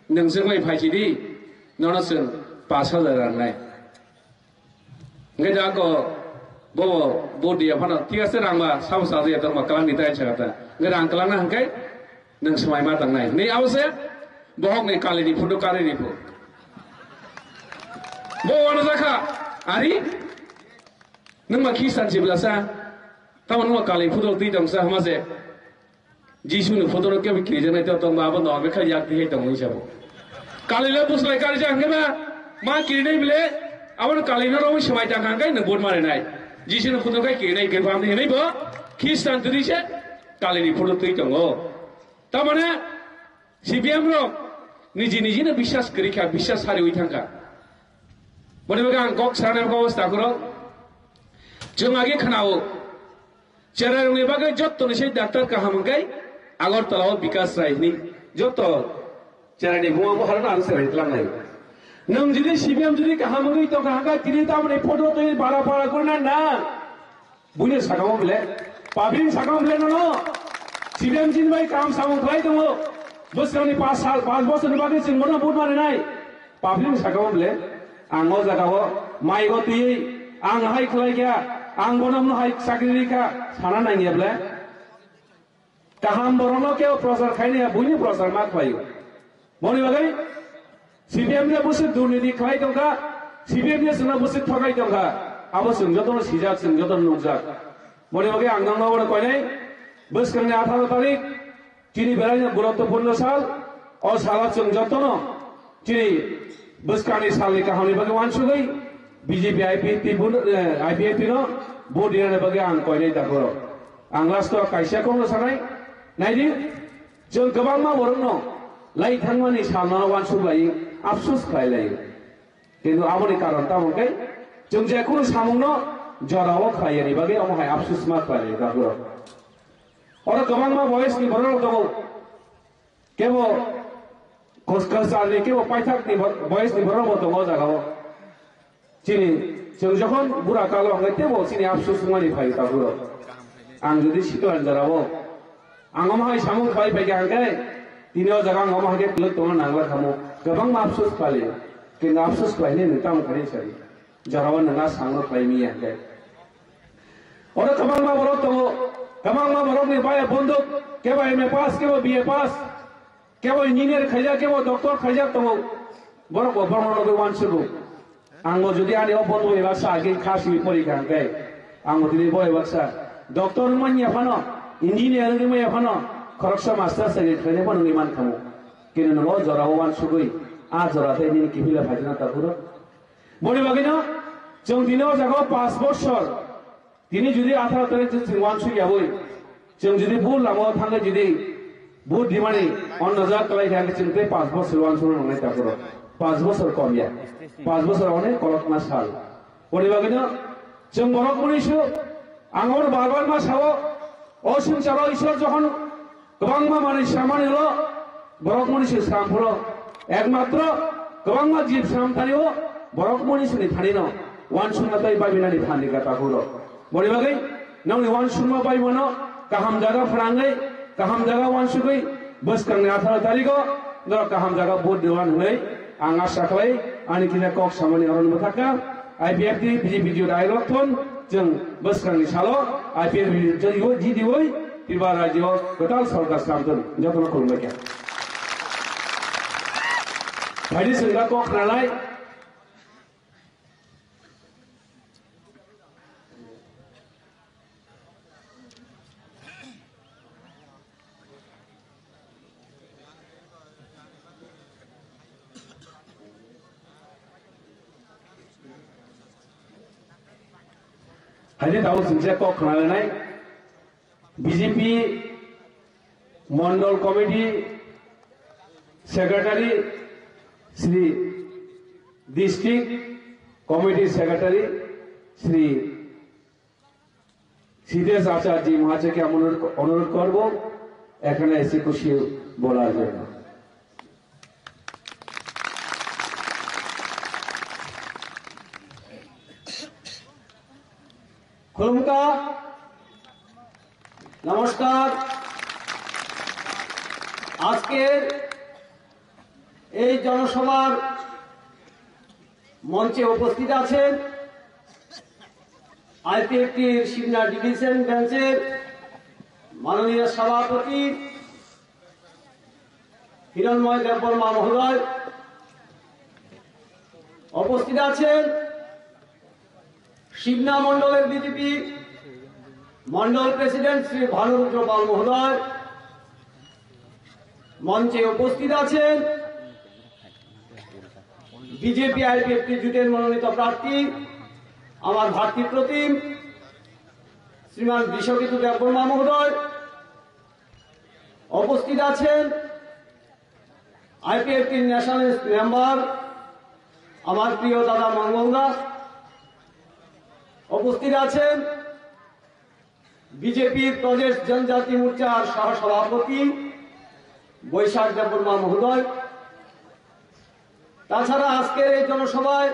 nung sing lai phaisidi, nono sing pas hajar rang nai. Ngai da ko bobo vote dia phano, tiga se rang ba, sabo sa ya tong ba, kalang ni tai chagata. Ngai rang kalang na hangkai, nung semai ma tang nai. Nei abo se, bohok ni kali ni photo kari ni pho. Bo wano jakha, ari? Nung ma Kristan si belasa, tamo nung ma kali photo twi tong sa hama se. Jisu ni photo no kebo kiri janai to tong ba, abo no be khai yak di hai tong sa bo. Kali le buslai kari ja hangke ba, ma kiri nai bile, abo no kali no ro semai tang hangkai nung vote mare nai. Jisu ni photo kai kiri nai ke bam ni nai bo, Kristan twi se, kali ni photo twi tongo. Tamane, C P M rok niji niji no biswas kwrwi kha, biswas sariwi thang kha. Boni bagwi ang kok sana kok obostha khoro. Chwng agi khwnao. Cherai rokni bagwi jotto ni sei doctor kaham hwnkhe Agartala o Bikas Rai hwnwi jotto cherai ni buma buharano ang cherai tlangnai. Nwng jodi C P M jodi kaham wngwi tongkha hwnkhe tini tamoni photo twi bara bara gorna na. Buini sakao bile, public sakao bile nono, C P M chini bai kam samung khlai tongo. Bwskango ni pas sal, pas bochorni bagwi chwng bono vote marinai. Public sakao bile, ang o jagao mai o twiwi, ang hai khlai kha, ang bono hai chakri ri kha, sana nangya bile. Kaham borokno kebo prochar khainai ya, buini prochar ma khlaio. Moni bagwi C P M je busi durniti khlai tongkha, C P M je chwngno busi thokai tongkha, abo chwng jotono sijak, chwng jotono nukjak. Moni bagwi ang nokno oro koinai, bwskangni atharo tarik, chini belaino guruttopurno sal, o salo chwng jotono Chini bwskangni salni kahamni bagwi uansugwi B J P I P F T bo-, eh, I P F T no vote rinani bagwi ang koinai dakhoro. Ang last o kaisa kokno sanai, naidi, chwng kwbangma borokno lai thangmani salno uansuk lai, afsus khlai lai. Kintu aboni karon tamo khe chwng je kunu samungno jorao khlaiyani bagwi omo hai afsus ma khlai lai dakhoro. Oro kwbangma boyesni borok tongo. Kebo kos-, kwcharni kebo paithakni bo-, boyesni borok bo tongo o jagao. Chini, chwng jokhon bura kalo hwnkhe tebo chini afsus wngmani phai tabuk rok. Ang jodi sikla ni jorao ang omo hai samung khlai phaikha hwnkhe tini o jaga ang omo hai khe kwlwk tongna nangla khamu. Kwbangma afsus khlaio. Kintu afsus khlainai nwng tamo khainai sari. Jorao nwng a sangno khlai miya hwnkhe. Oro kwbangma borok tongo, kwbangma borokni baya bonduk, kebo M A pass, kebo B A pass, kebo engineer khaijak, kebo doctor khaijak tongo. Borok bo borokno nugwi uansugo. Ang bo jodi ani o bonduk bai baksa agi kha simi porikha hwnkhe, ang bo tini bo bai baksa doctor wngmanya phano, engineer wngmanya phano, khoroksa master chakri khlainai phano wngwi mankhamu. Kintu nwng o jorao uansugwi, a jora tei nini kiphilwi phaijana ta phuru. Boni bagwino chwng tini o jaga o panch bosor, tini jodi atharo tarik chwng uansuk yaui, chwng jodi bul lama o thangwi jodi vote rimani onno jaga kwlai kha, chwng tei panch bosor uansuk nangnai ta phuru. Panch bosor kom ya. Panch bosor onek kolokma sal. Boni bagwino chwng borok mwnwi su, ang oro bar bar ma sao, o swngcharo Ishwar jokhon Kwbangma manwi samani ulo borok mwnwi se sram phuru. Ekmatro kwbangma jib sram thani o borok mwnwi sini thani no uansukma tei babinani phan rikha ta phuru. Boni bagwi nokni uansukma bai mano kaham jaga phrangwi, kaham jaga uansugwi bwskangni atharo tarikh o norok kaham jaga vote rwna hwnwi ang asa khlai ani kisa kok samani oro no bwthakha. I P F T, B J P, J D I rok thun, chwng bwskangni salo I P F T, G D I, Tripura rajyo kwtal sorkar slam thun, jotono khulumbai kha. Phaidi chwng da kok khnalai, Haini tabuk singsa kok khwnalanai B J P Mondol Committee Secretary Shri District Committee Secretary Shri Siddhesh Acharya মহাশয়কে আমি অনুরোধ, অনুরোধ করব এখানে এসে কিছু বলার জন্য। খুলুমকা, নমস্কার। আজকের এই জনসভার মঞ্চে উপস্থিত আছেন আইপিএফটির শিবনা ডিভিশন বেঞ্চের মাননীয় সভাপতি হিরণময় দেববর্মা মহোদয়, উপস্থিত আছেন শিবনা মণ্ডলের বিজেপি মণ্ডল প্রেসিডেন্ট শ্রী ভানুরুদ্র পাল মহোদয়, মঞ্চে উপস্থিত আছেন বিজেপি আইপিএফটি জোটের মনোনীত প্রার্থী আমার ভাতৃপ্রতিম শ্রীমান বিশ্বজিৎ দেববর্মা মহোদয়, উপস্থিত আছেন আইপিএফটির ন্যাশনাল মেম্বার আমার প্রিয় দাদা মঙ্গল দাস, উপস্থিত আছেন বিজেপির প্রদেশ জনজাতি মোর্চার সহসভাপতি বৈশাখ দেববর্মা মহোদয়। তাছাড়া আজকের এই জনসভায়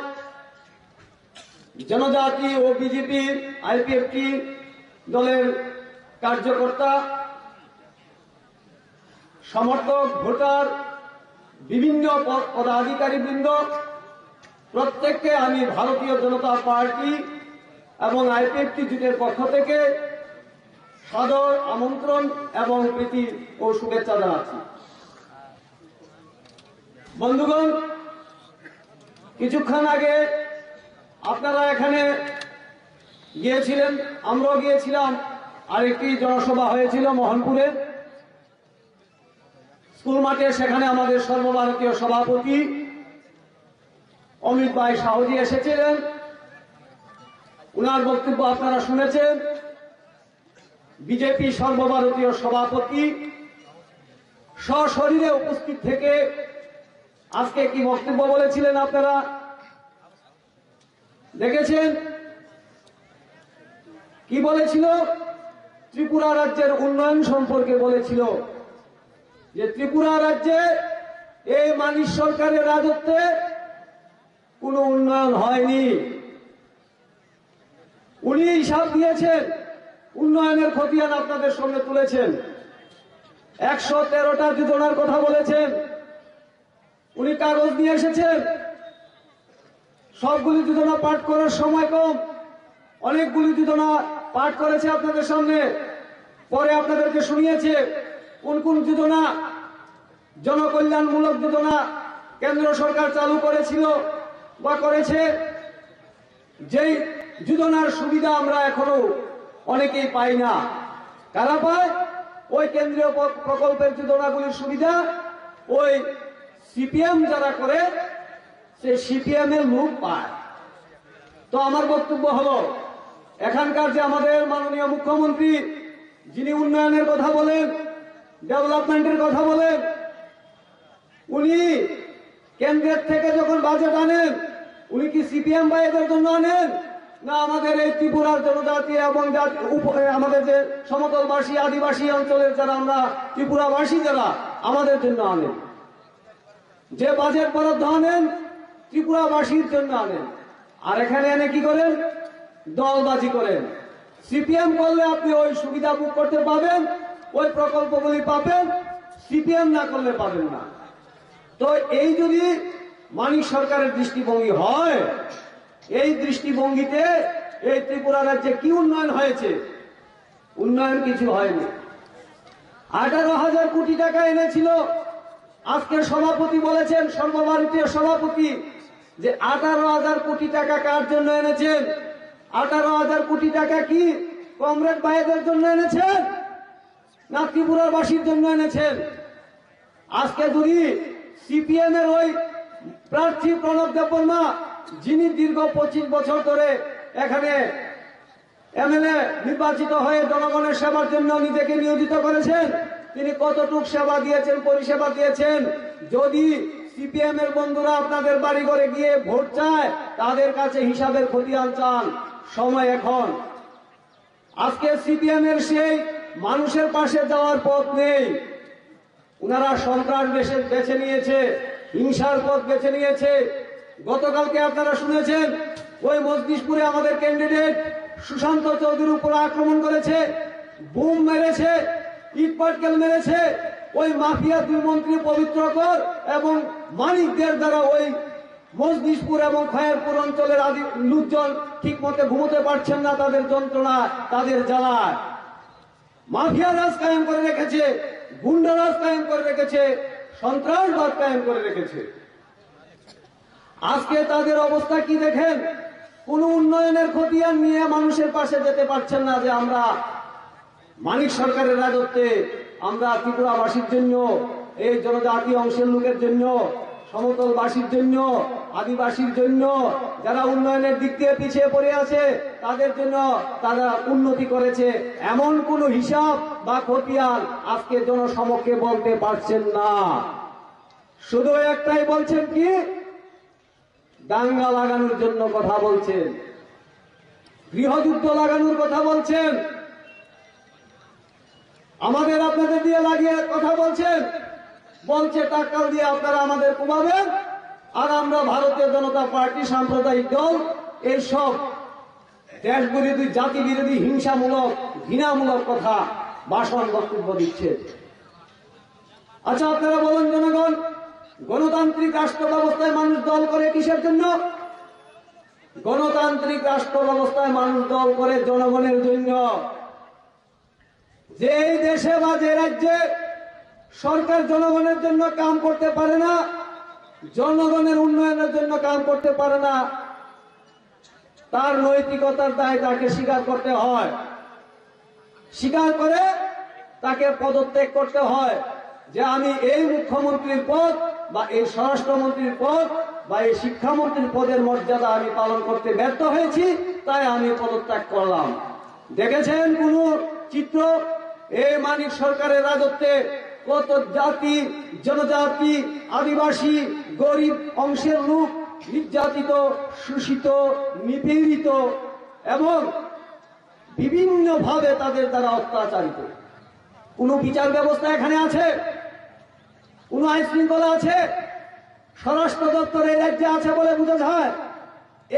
জনজাতি ও বিজেপি আইপিএফটি দলের কার্যকর্তা, সমর্থক, ভোটার, বিভিন্ন প-, পদাধিকারী বৃন্দ, প্রত্যেককে আমি ভারতীয় জনতা পার্টি এবং আইপিএফটি জোটের পক্ষ থেকে সাদর আমন্ত্রণ এবং প্রীতি ও শুভেচ্ছা জানাচ্ছি। বন্ধুগণ, কিছুক্ষণ আগে আপনারা এখানে গিয়েছিলেন, আমরাও গিয়েছিলাম, আরেকটি জনসভা হয়েছিল মোহনপুরে স্কুল মাঠে। সেখানে আমাদের সর্বভারতীয় সভাপতি অমিত ভাই শাহজি এসেছিলেন, ওনার বক্তব্য আপনারা শুনেছেন। বিজেপি সর্বভারতীয় সভাপতি সশরীরে উপস্থিত থেকে আজকে কি বক্তব্য বলেছিলেন আপনারা দেখেছেন? কি বলেছিল? ত্রিপুরা রাজ্যের উন্নয়ন সম্পর্কে বলেছিল যে ত্রিপুরা রাজ্যে এই মানিক সরকারের রাজত্বে কোনো উন্নয়ন হয়নি। উনি হিসাব দিয়েছেন, উন্নয়নের খতিয়ান আপনাদের সামনে তুলেছেন, একশো তেরোটা যোজনার কথা বলেছেন। উনি কাগজ নিয়ে এসেছেন, সবগুলি যোজনা পাঠ করার সময় কম, অনেকগুলি যোজনা পাঠ করেছে আপনাদের সামনে, পরে আপনাদেরকে শুনিয়েছে কোন কোন যোজনা, জনকল্যাণমূলক যোজনা কেন্দ্র সরকার চালু করেছিল বা করেছে। যেই যোজনার সুবিধা আমরা এখনো অনেকেই পাই না। কারা পায়? ওই কেন্দ্রীয় প্র-, প্রকল্পের যোজনাগুলির সুবিধা ওই সিপিএম যারা করে, সেই সিপিএম এর লোক পায়। তো আমার বক্তব্য হলো, এখানকার যে আমাদের মাননীয় মুখ্যমন্ত্রী, যিনি উন্নয়নের কথা বলেন, ডেভেলপমেন্টের কথা বলেন, উনি কেন্দ্রের থেকে যখন বাজেট আনেন, উনি কি সিপিএম ভাইদের জন্য আনেন, না আমাদের এই ত্রিপুরার জনজাতি এবং জাতি উপ-, এ, আমাদের যে সমতলবাসী, আদিবাসী অঞ্চলের যারা আমরা ত্রিপুরাবাসী যারা, আমাদের জন্য আনেন? যে বাজেট বরাদ্দ আনেন, ত্রিপুরাবাসীর জন্য আনেন। আর এখানে এনে কি করেন? দলবাজি করেন। সিপিএম করলে আপনি ওই সুবিধা ভোগ করতে পাবেন, ওই প্রকল্পগুলি পাবেন, সিপিএম না করলে পাবেন না। তো এই যদি মানিক সরকারের দৃষ্টিভঙ্গি হয়, এই দৃষ্টিভঙ্গিতে এই ত্রিপুরা রাজ্যে কি উন্নয়ন হয়েছে? উন্নয়ন কিছু হয়নি। আঠারো হাজার কোটি টাকা এনেছিল। আজকের সভাপতি বলেছেন, সর্বভারতীয় সভাপতি, যে আঠারো হাজার কোটি টাকা কার জন্য এনেছেন? আঠারো হাজার কোটি টাকা কি কমরেড ভাইদের জন্য এনেছেন, না ত্রিপুরাবাসীর জন্য এনেছেন? আজকে যদি সিপিএম এর ওই প্রার্থী প্রণব দেববর্মা, যিনি দীর্ঘ পঁচিশ বছর ধরে এখানে এমএলএ নির্বাচিত হয়ে জনগণের সেবার জন্য নিজেকে নিয়োজিত করেছেন। তিনি কতটুক সেবা দিয়েছেন, পরিষেবা দিয়েছেন? যদি সিপিএম এর বন্ধুরা আপনাদের বাড়ি ঘরে গিয়ে ভোট চায়, তাদের কাছে হিসাবের খতিয়ান চান, সময় এখন। আজকে সিপিএম এর সেই মানুষের পাশে যাওয়ার পথ নেই। ওনারা সন্ত্রাস বেছে বেছে নিয়েছে, হিংসার পথ বেছে নিয়েছে। গতকালকে আপনারা শুনেছেন, ওই মজলিশপুরে আমাদের ক্যান্ডিডেট সুশান্ত চৌধুরীর উপর আক্রমণ করেছে, বোম মেরেছে, ইটপাটকেল মেরেছে। ওই মাফিয়া দুই মন্ত্রী পবিত্র কর এবং মানিকদের দ্বারা ওই মজলিশপুর এবং খয়েরপুর অঞ্চলের আদি লোকজন ঠিক মতো ঘুমোতে পারছেন না, তাদের যন্ত্রণা, তাদের জ্বালায়। মাফিয়া রাজ কায়েম করে রেখেছে, গুন্ডা রাজ কায়েম করে রেখেছে, সন্ত্রাসবাদ কায়েম করে রেখেছে। আজকে তাদের অবস্থা কি দেখেন? কোনো উন্নয়নের খতিয়ান নিয়ে মানুষের পাশে যেতে পারছেন না যে আমরা মানিক সরকারের রাজত্বে আমরা ত্রিপুরাবাসীর জন্য, এই জনজাতি অংশের লোকের জন্য, সমতলবাসীর জন্য, আদিবাসীর জন্য, যারা উন্নয়নের দিক দিয়ে পিছিয়ে পড়ে আছে, তাদের জন্য তারা উন্নতি করেছে, এমন কোনো হিসাব বা খতিয়ান আজকে জনসমক্ষে বলতে পারছেন না। শুধু একটাই বলছেন কি, দাঙ্গা লাগানোর জন্য কথা বলছেন, গৃহযুদ্ধ লাগানোর কথা বলছেন, আমাদের আপনাদের দিয়ে লাগিয়ে কথা বলছেন, বলছে টাক্কাল দিয়ে আপনারা আমাদের কোবাবেন, আর আমরা ভারতীয় জনতা পার্টি, সাম্প্রদায়িক দল, এইসব দেশ বিরোধী, জাতি বিরোধী, হিংসামূলক, ঘৃণামূলক কথা, ভাষণ, বক্তব্য দিচ্ছে। আচ্ছা, আপনারা বলুন জনগণ, গণতান্ত্রিক রাষ্ট্র ব্যবস্থায় মানুষ দল করে কিসের জন্য? গণতান্ত্রিক রাষ্ট্র ব্যবস্থায় মানুষ দল করে জনগণের জন্য। যেই দেশে বা যে রাজ্যে সরকার জনগণের জন্য কাম করতে পারে না, জনগণের উন্নয়নের জন্য কাম করতে পারে না, তার নৈতিকতার দায় তাকে স্বীকার করতে হয়। স্বীকার করে তাকে পদত্যাগ করতে হয় যে আমি এই মুখ্যমন্ত্রীর পদ বা এই স্বরাষ্ট্রমন্ত্রীর পদ বা এই শিক্ষামন্ত্রীর পদের মর্যাদা আমি পালন করতে ব্যর্থ হয়েছি, তাই আমি পদত্যাগ করলাম। দেখেছেন কোনো চিত্র? এই মানিক সরকারের রাজত্বে কত জাতি, জনজাতি, আদিবাসী, গরিব অংশের লোক নির্যাতিত, শোষিত, নিপীড়িত এবং বিভিন্নভাবে তাদের দ্বারা অত্যাচারিত। কোনো বিচার ব্যবস্থা এখানে আছে? কোনো আইন শৃঙ্খলা আছে? স্বরাষ্ট্র দপ্তর এই রাজ্যে আছে বলে বোঝা যায়?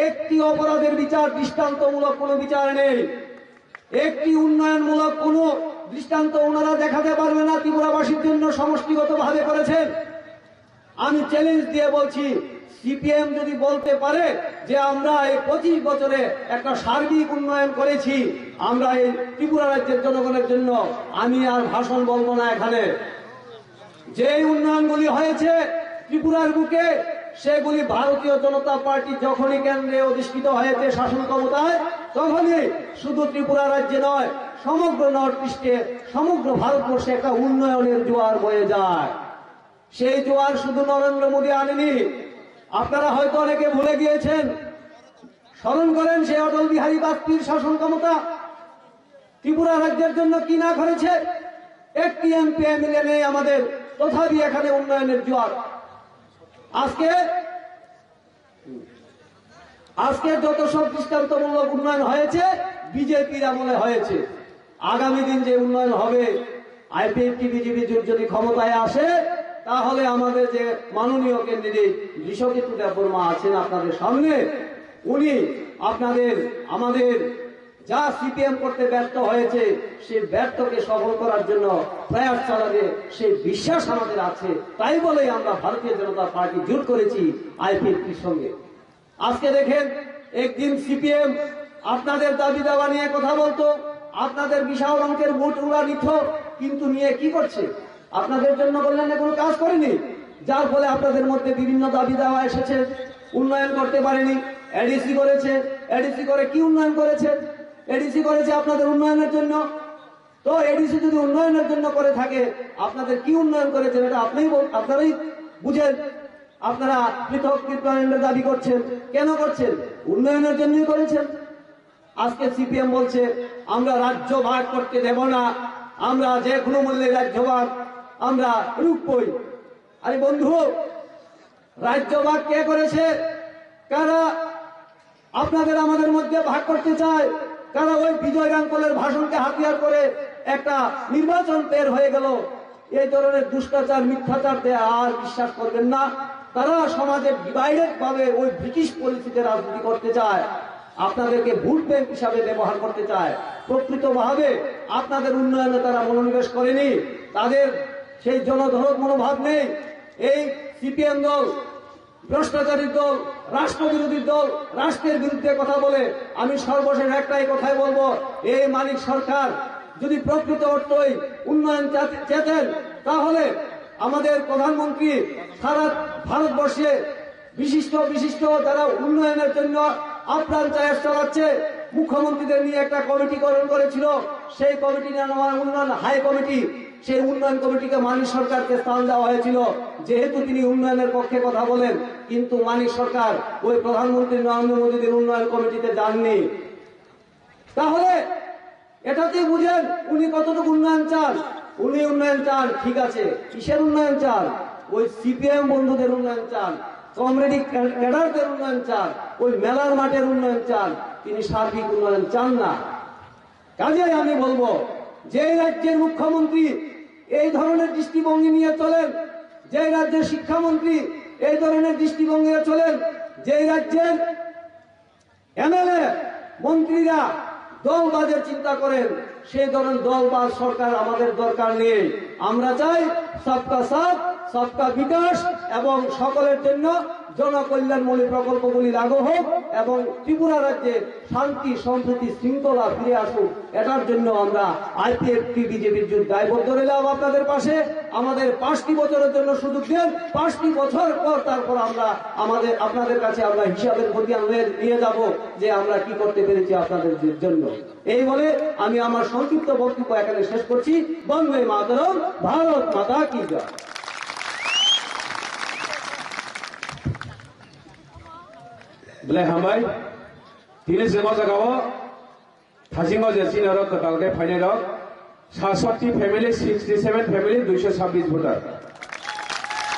একটি অপরাধের বিচার, দৃষ্টান্তমূলক কোনো বিচার নেই। একটি উন্নয়নমূলক কোনো দৃষ্টান্ত ওনারা দেখাতে পারবে না ত্রিপুরাবাসীর জন্য সমষ্টিগতভাবে করেছেন। আমি চ্যালেঞ্জ দিয়ে বলছি, সিপিএম যদি বলতে পারে যে আমরা এই পঁচিশ বছরে একটা সার্বিক উন্নয়ন করেছি, আমরা এই ত্রিপুরা রাজ্যের জনগণের জন্য, আমি আর ভাষণ বলবো না এখানে। যেই উন্নয়নগুলি হয়েছে ত্রিপুরার বুকে, সেগুলি ভারতীয় জনতা পার্টি যখনই কেন্দ্রে অধিষ্ঠিত হয়েছে শাসন ক্ষমতায়, তখনই শুধু ত্রিপুরা রাজ্যে নয়, সমগ্র নর্থ ইস্টে, সমগ্র ভারতবর্ষে একটা উন্নয়নের জোয়ার বয়ে যায়। সেই জোয়ার শুধু নরেন্দ্র মোদী আনেনি। আপনারা হয়তো অনেকে ভুলে গিয়েছেন, স্মরণ করেন সেই অটল বিহারী বাজপেয়ীর শাসন ক্ষমতা। ত্রিপুরা রাজ্যের জন্য কি না করেছে? একটি এমপি এমএলএ নেই আমাদের, তথাপি এখানে উন্নয়নের জোয়ার। আজকে, আজকে যত সব দৃষ্টান্তমূলক উন্নয়ন হয়েছে, বিজেপির আমলে হয়েছে। আগামী দিন যে উন্নয়ন হবে, আইপিএফটি বিজেপি জোট যদি ক্ষমতায় আসে, তাহলে আমাদের যে মাননীয় ক্যান্ডিডেট ঋষকেতু দেববর্মা আছেন আপনাদের সামনে, উনি আপনাদের, আমাদের যা সিপিএম করতে ব্যর্থ হয়েছে, সেই ব্যর্থকে সফল করার জন্য প্রয়াস চালাবে, সেই বিশ্বাস আমাদের আছে। তাই বলেই আমরা ভারতীয় জনতা পার্টি জোট করেছি আইপিএফটির সঙ্গে। আজকে দেখেন, একদিন সিপিএম আপনাদের দাবি দাওয়া নিয়ে কথা বলতো, আপনাদের বিশাল অঙ্কের ভোট ওরা নিত, কিন্তু নিয়ে কি করছে? আপনাদের জন্য কল্যাণে কোনো কাজ করেনি, যার ফলে আপনাদের মধ্যে বিভিন্ন দাবি দাওয়া এসেছে, উন্নয়ন করতে পারেনি। এডিসি করেছে, এডিসি করে কি উন্নয়ন করেছে? এডিসি করেছে আপনাদের উন্নয়নের জন্য। তো এডিসি যদি উন্নয়নের জন্য করে থাকে, আপনাদের কি উন্নয়ন করেছেন, এটা আপনিই বল-, আপনারাই বুঝেন। আপনারা পৃথক ত্রিপুরাল্যান্ডের দাবি করছেন, কেন করছেন? উন্নয়নের জন্যই করেছেন। আজকে সিপিএম বলছে, "আমরা রাজ্য ভাগ করতে দেব না, আমরা যে কোনো মূল্যে রাজ্য ভাগ আমরা রুখবই।" আরে বন্ধু, রাজ্য ভাগ কে করেছে? কারা আপনাদের আমাদের মধ্যে ভাগ করতে চায়? কারা ওই বিজয় রাঙ্কলের ভাষণকে হাতিয়ার করে একটা নির্বাচন বের হয়ে গেল? এই ধরনের দুষ্টাচার, মিথ্যাচার দেয়া আর বিশ্বাস করবেন না। তারা সমাজে ডিভাইডেড ভাবে ওই ব্রিটিশ পলিসিতে রাজনীতি করতে চায়, আপনাদেরকে ভোট ব্যাংক হিসাবে ব্যবহার করতে চায়। প্রকৃতভাবে আপনাদের উন্নয়নে তারা মনোনিবেশ করেনি, তাদের সেই জনদরদ মনোভাব নেই। এই সিপিএম দল ভ্রষ্টাচারী দল, রাষ্ট্রবিরোধী দল, রাষ্ট্রের বিরুদ্ধে কথা বলে। আমি সর্বশেষ একটাই কথাই বলবো, এই মানিক সরকার যদি প্রকৃত অর্থই উন্নয়ন চাতে-, চেতেন, তাহলে আমাদের প্রধানমন্ত্রী সারা ভারতবর্ষে বিশিষ্ট বিশিষ্ট যারা উন্নয়নের জন্য আপ্রাণ চেষ্টা চালাচ্ছে, মুখ্যমন্ত্রীদের নিয়ে একটা কমিটি গঠন করেছিল, সেই কমিটি নাম উন্নয়ন হাই কমিটি। সেই উন্নয়ন কমিটিকে মানিক সরকারকে স্থান দেওয়া হয়েছিল, যেহেতু তিনি উন্নয়নের পক্ষে কথা বলেন। কিন্তু মানিক সরকার ওই প্রধানমন্ত্রী নরেন্দ্র মোদীদের উন্নয়ন কমিটিতে যাননি। তাহলে এটাতেই বুঝেন উনি কতটুকু উন্নয়ন চান। উনি উন্নয়ন চান, ঠিক আছে, কিসের উন্নয়ন চান? ওই সিপিএম বন্ধুদের উন্নয়ন চান, কমরেডি ক্যাডারদের উন্নয়ন চান, ওই মেলার মাঠের উন্নয়ন চান, তিনি সার্বিক উন্নয়ন চান না। কাজেই আমি বলবো, যে রাজ্যের মুখ্যমন্ত্রী এই ধরনের দৃষ্টিভঙ্গি নিয়ে চলেন, যে রাজ্যের শিক্ষামন্ত্রী এই ধরনের দৃষ্টিভঙ্গি নিয়ে চলেন, যে রাজ্যের এমএলএ মন্ত্রীরা দলবাজের চিন্তা করেন, সেই ধরনের দলবাজ সরকার আমাদের দরকার নেই। আমরা চাই সবকা সাথ, সবকা বিকাশ এবং সকলের জন্য জনকল্যাণমূলক প্রকল্পগুলি লাগু হোক এবং ত্রিপুরা রাজ্যে শান্তি, সম্প্রীতি, শৃঙ্খলা ফিরে আসুক। এটার জন্য আমরা আইপিএফটি বিজেপির জোট দায়বদ্ধ রইলাম আপনাদের পাশে। আমাদের পাঁচটি বছরের জন্য সুযোগ দেন, পাঁচটি বছর পর তারপর আমরা আমাদের, আপনাদের কাছে আমরা হিসাবের খতিয়ান নিয়ে, নিয়ে যাব যে আমরা কি করতে পেরেছি আপনাদের জন্য। এই বলে আমি আমার সংক্ষিপ্ত বক্তব্য এখানে শেষ করছি। বন্দে মাতরম, ভারত মাতা কি জয়। Belai hambai. Tini chwng o jaga o thajingo je chini oro kwtal khe phainai rok, satsatti family, sixty seven family, duiso sabbish voter.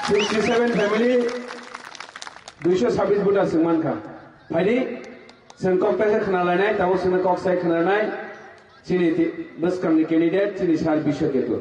Sixty seven family, duiso sabbish voter chwng mankha. Phaidi, chwng kok taisa khna lainai, tabuk chwngno kok sai khna nai, chini ti-, bwskangni candidate, chini sir Biswa Ketu.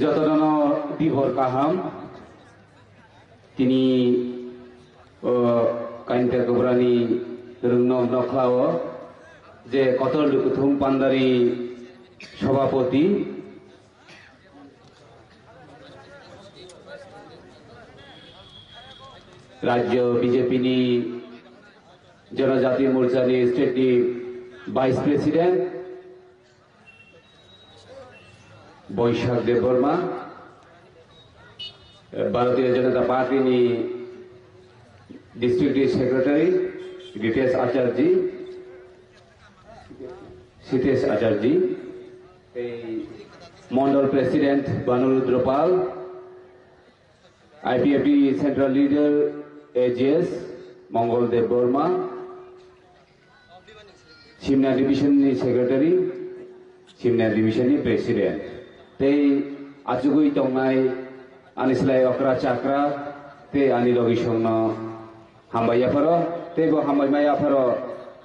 Jotono dibor kaham. Tini, o, Kainta Kubrani rwngnok nokhlao je kotor lukuthum pandari sobhapoti, Rajyo B J P ni Jonojati Morcha ni state ni Vice President, Boishak Debbarma, Bharatiya Janata Party ni District Secretary Ritesh Acharji, Sitesh Acharji, tei Mondol President Bhanu Rudra Pal, I P F T Central Leader A G S Mongol Debbarma, Simna Division ni Secretary, Simna Division ni President, tei achugwi tongnai ani slai okra chakra tei ani logisongno hambai yapharo, tei bo hambai ma yapharo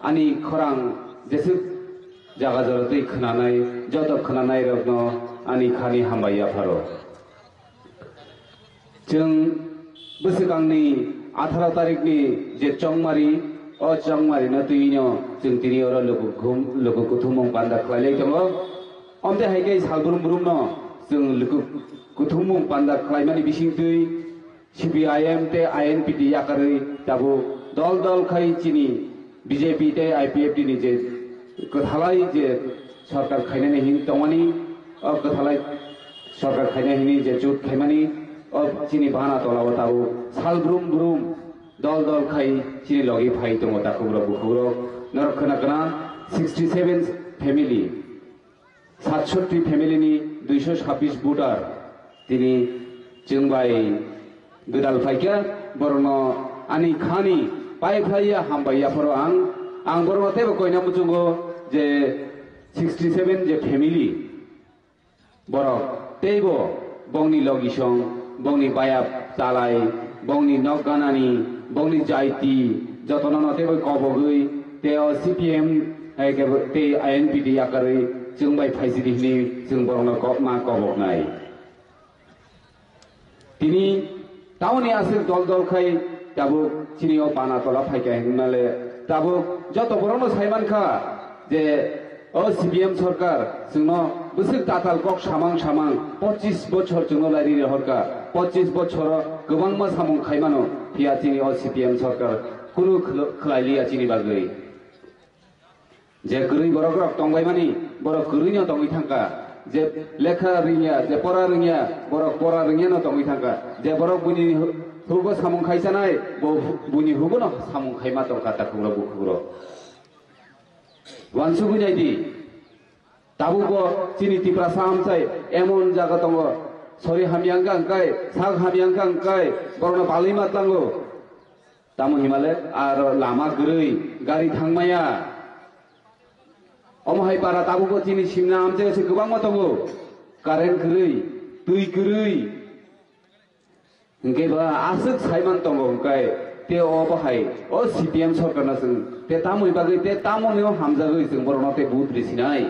ani khorang jeswk jaga jora twi khwnanai, joto khwnanai rokno ani khani hambai yapharo. Chwng bwswkangni atharo tarikni je chongmari, o chongmarino twino chwng tini oro lukukhum-, lukukuthumung panda khlailai tongo. Omte hai khe salbrum brumno chwng lukukuthumung panda khlaimani bisingtwi C P I M tei I N P T yakarwi tabuk dol dol khai chini B J P tei I P F T ni je kwthalai je sorkar khainani hin tongmani, o kwthalai sorkar khainani hini je jut khaimani, O chini bana tola o tabuk sal brum brum dol dol khai chini logi phai tongo takhuk rok bukhuk rok. Norok khna khna sixty seven family, satshoti family ni duiso sabbish voter tini chwng bai gwdal phaikha, borokno ani khani pai phlaiya hambai yapharo ang, ang borokno teibo koina muchungo je sixty seven je family, borok teibo bongni logisong, bongni bayap chalai, bongni nok ganani, bongni jaiti, jotono no teibo kobogwi, tei o C P M, hai khe bo tei I N P T yakarwi chwng bai phaisidi hwnwi chwng borokno kok ma koboknai. Tini tamoni aswk dol dol khai tabuk chini o bana tola phaikha hinmale tabuk joto borokno saimankha je o C P M sorkar chwngno bwswk tatal kok samang samang pochis bochor chwngno lairwi rohorkha, pochis bochoro kwbangma samung khaimano, phiya chini o C P M sorkar kunu khwlai liya chini bagwi. Je kwrwi borok rok tongbaimani, borok kwrwino tongwi thangkha. Je lekha rwngya, je pora rwngya, borok pora rwngya no tongwi thangkha. Je borok buini hu-, hugo samung khaisanai, bo hu-, buini hugo no samung khaima tongkha takhuk rok bukhuk rok. Wansugwi naidi, tabuk bo chini Tiprasa amchai emon jaga tongo, sori hamya wngkha wngkai, sak hamya wngkha wngkai, borokno balwi ma tlango. Tamo hinmale aro lama kwrwi, gari thangmaya. Omo hai para tabukbo chini simna amchai se kwbangma tongo. Current kwrwi, twi kwrwi. Hwnkhe ba aswk saiman tongo hwnkhe te obo hai o C P M sorkarno chwng te tamoni bagwi te tamoni hamjagwi chwng borokno te vote risinai.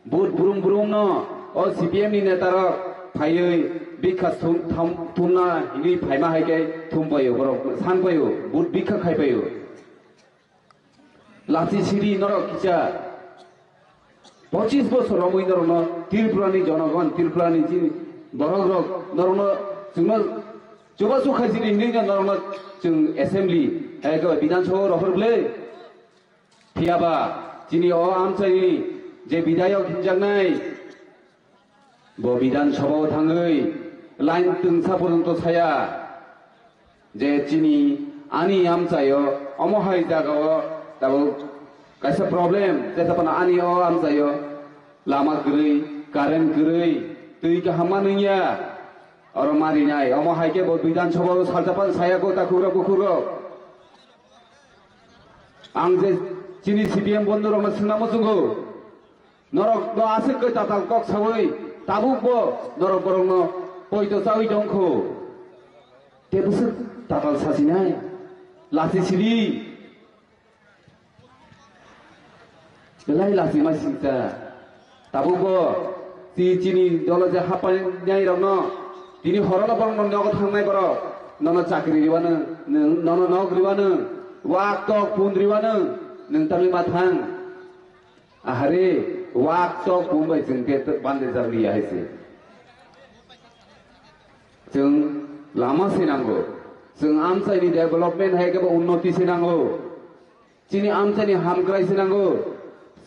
Vote brum brum no o C P M ni neta rok phaiwi bikha thum-, tham-, thumna hinwi phaima hai khe thum paio borok san paio, vote bikha khai paio. Lachi siri norok kisa pochis bosor romwi norokno Tripura ni jonogon, Tripura ni chini borok rok norokno chwngno chubachu khai siri hinwi norokno chwng assembly, ego Bidhan Sabha rohor bwle. Phiya ba chini o amchaini je bidhayok hinjaknai, bo Bidhan Sabha o thangwi line twngsa porjonto saya je chini ani amchaio omo hai jagao tabuk kaisa problem, jesa phano ani o amchaio lama kwrwi, current kwrwi, twi kaham ma nungya, oro marinai, omo hai khe bo Bidhan Sabha o salsa phano saya kho takhuk rok bukhuk rok. Ang je chini C P M bondhu rokno swngna muchungo, norok no aswk khe tatal kok sawi tabuk bo norok borok no poito chawi tongkho. Te bwswk tatal sasinai, lachi siri, belai lachi mai singcha. Tabukbo chi-, chini dolo je hapainai rokno tini horono borokno nogo thangnai borok, nono chakri riwano, nwng, nono nok riwano, wak tok pun riwano, nwng tamni ma thang. Ahare, wak tok pun bai chwng te bande jagli ya hai se. Chwng lama se nango. Chwng amchaini development hai khe bo unnoti se nango. Chini amchaini hamkrai se nango.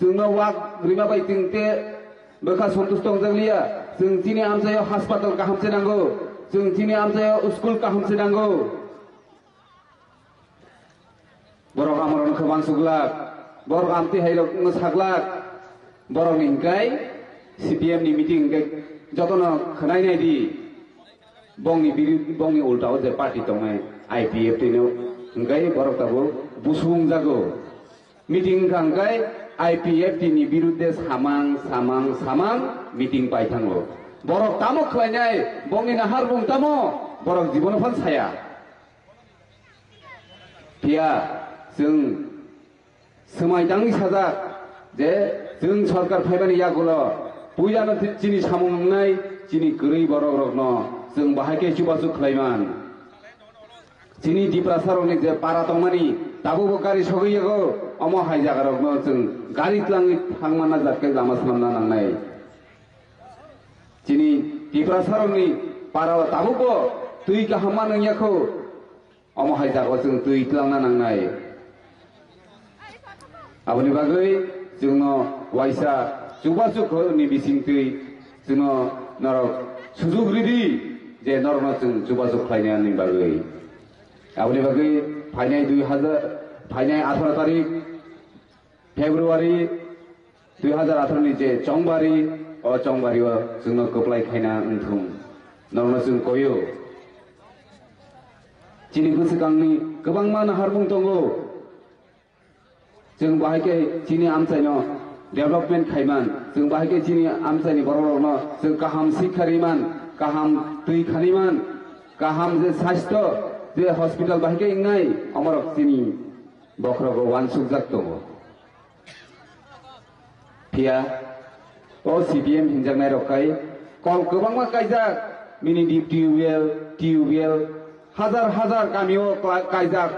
Chwngno wak rima bai chwng te bwkha santush tongjakliya. Chwng chini amchaio hospital kaham se nango. Chwng chini amchaio school kaham se nango. Borok amorokno kwbang suglak. Borok amtwi hai rokno saglak. Borokni hwnkhe C P M ni meeting hwnkhe jotono khwnai nai di. Bongni biri-, bongni ulta o je party tongnai I P F T no hwnkhe borok tabuk busung jago. Meeting wngkha hwnkhe I P F T ni birudde samang, samang, samang meeting pai thango. Borok tamo khlainai, bongni nahar bung tamo, borok jibono phan saya. Phiya chwng swmai tangwi sajak je chwng sorkar phaibani yagulo puilano chini samung wngnai chini kwrwi borok rokno chwng bahai khe chubachu khlaiman. Chini Tiprasa rokni je para tongmani tabukbo gari sogwi yago, omo hai jaga rokno chwng gari twlangwi thangmana jat khe lama swnamna nangnai. Chini Tiprasa rokni para o tabukbo twi kaham ma nung yakho. Omo hai jaga o chwng twi twlangna nangnai. Aboni bagwi chwngno waisa chubachu khoroknwi bisingtwi chwngno norok sujuk ridi. je norokno chwng chubachu khlainani bagwi. Aboni bagwi phainai dui hazar, phainai atharo tarik February dui hazar atharo ni je chongbari, o chongbari o chwngno kwplai khaina wngthung. Norokno chwng koyo. Chini bwswkangni kwbangma naharmung tongo. Chwng bahai khe chini amchaino development khaiman, chwng bahai khe chini amchaini borokrokno chwng kaham sikha riman, kaham twi khaniman, kaham je sasthyo, je hospital bahai khe wngnai, omorok chini bokhorogo uansukjak tongo. Phiya o C P M hinjaknai rok kai kol kwbangma kaijak, mini deep tubewell, tubewell, hajar hajar kamio kla-, kaijak.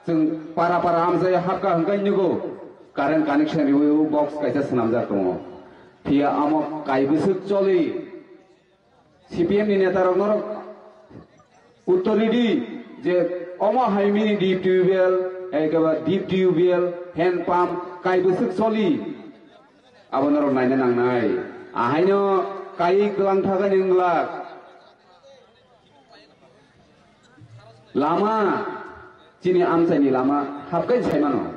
Chwng para para amchai hapkha hwnkhe nugo current connection riwi o box kaisa swnamjak tongo. Phiya amo kai bwswk choli. C P M ni neta rok norok uttor ridi je omo hai mini deep tubewell, ekeba deep tubewell, hand pump kai bwswk choli. Abo norok naina nangnai. Ahaino kai kwlang thagai ni wngla. Lama, chini amchaini lama hapkai saimano.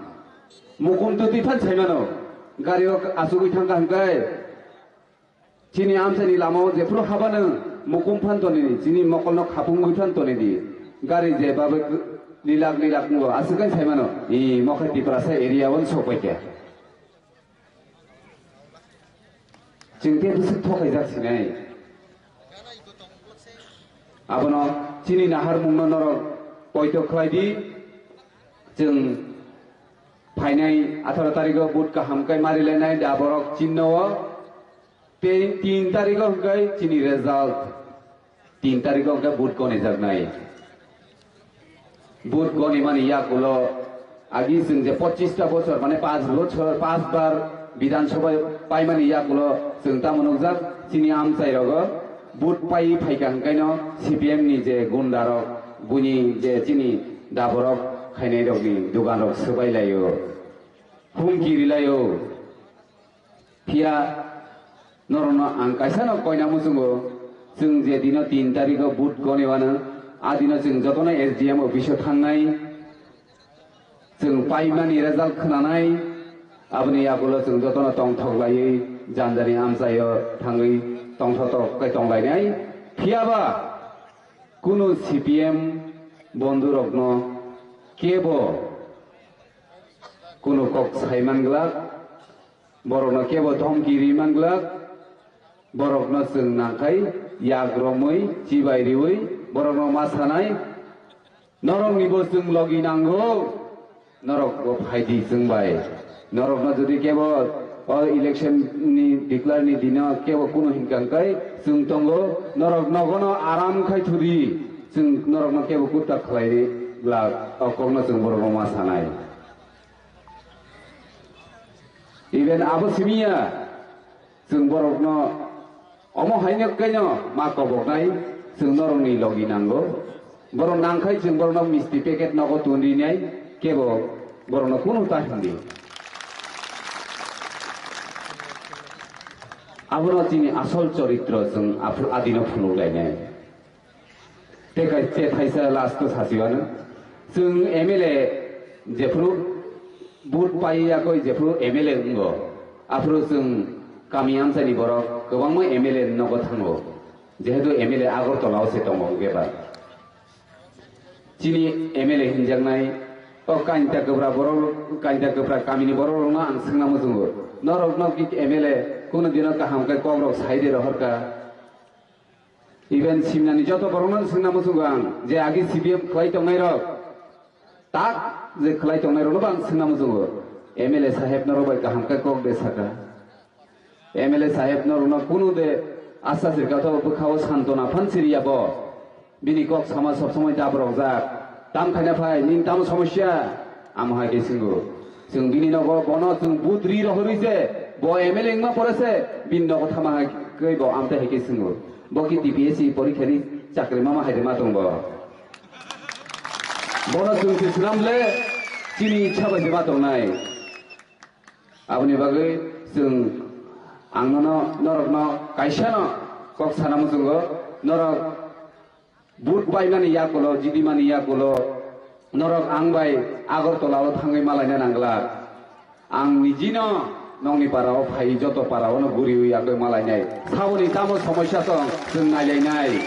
Mukum twtwi phan saimano. Gari rok asugwi thangkha hwnkhe. Chini amchaini lama o jephuru habano mukum phan tonidi, chini mokolno khapungwi phan tonidi. Gari je babe lilak lilak wngo, aswk khe saimano. I mokhe Tiprasa area o sokpaikha. Chwng tei bwswk thokaijak sinai. Abono chini naharmungno norok poito khlai di. Chwng phainai atharo tarigo vote kaham khe marilainai da borok chinno o. Tei tin tarigo hwnkhe chini result. Tin tarikh o hwnkhe vote gonijaknai. Vote gonimani yakulo agi chwng je pochista bochor, mane panch bochor, panch bar Bidhan Sabha paimani yakulo chwng tamo nukjak, chini amchai rogo vote pai phaikha hwnkhaino C P M ni je gunda rok, buini je chini daborok khainai rokni dugan rok swbai laio, humki rilaio. Phiya norokno ang kaisano koina muchungo, chwng je dino tin tarikh o vote goniwano, a dino chwng jotono S D M office o thangnai, chwng paimani result khwnanai, aboni yagulo chwng jotono tongthok laiwi janjani amchaio thangwi tongthok tok khe tonglainai. Phiyaba kunu C P M bondhu rokno kebo kunu kok saiman glak, borokno kebo dhomki ri man glak, borokno chwng nangkhai yak romwi, chibai riwi, borokno ma sanai, "Noroknibo chwng logi nango, norokbo phaidi chwng bai." Norokno jodi kebo o election ni declare ni dino kebo kunu hinkha hwnkhe chwng tongo, norok nogono aram khai thudi, chwng norokno kebo kutta khlai glak, o kokno chwng borokno ma sanai. Even abo simiya, chwng borokno omo haino kaino ma koboknai, chwng norokni logi nango. Borok nangkhai chwng borokno misti packet nogo tun rinai, kebo borokno kunu ta hindi. Abono chini asol choritro chwng aphuru adino phunuk lainai. Tei kaisa thaisa last o sasiwano, chwng M L A jephuru vote pai yakoi jephuru M L A wngo, aphuru chwng kami amchaini borok kwbangma M L A nogo thango, jehetu M L A Agartala o se tongo hwnkhe ba. Chini M L A hinjaknai o kainta kwbra borok, kainta kwbra kamini borok rokno ang swngna muchungo, norokno ki M L A kunu dino kaham khe kok rok sai de rohorkha? Even simnani joto borokno swngna muchungo ang je agi C P M khlai tongnai rok, tak je khlai tongnai rokno bo ang swngna muchungo, M L A saheb norok bai kaham khe kok de saka? M L A saheb norokno kunu de asa sirkatho bwkhao santona phan siriya bo, bini kok sama sob somoi dabrokjak, tam khaina phai nini tamo somosya? Amo hai khe swngo. Chwng bini nogo bono chwng vote ri rohorwi se bo M L A wngma pore se bini nogo thama hai khe bo amte hai khe swngo. Bo ki T P S C porikha ni chakri mama hai de ma tong bo. Bono chwng se swnam le chini ichha bai se ma tongnai. Aboni bagwi chwng ang nono norokno kaisano kok sana muchungo, norok Vote paimani yakulo, jidimani yakulo, norok ang bai Agartala o thangwi malaina nanglak. Ang nijino nokni para o phai, joto para o no guriwi yakwi malainai. Saboni tamo somosya tong, chwng nailainai.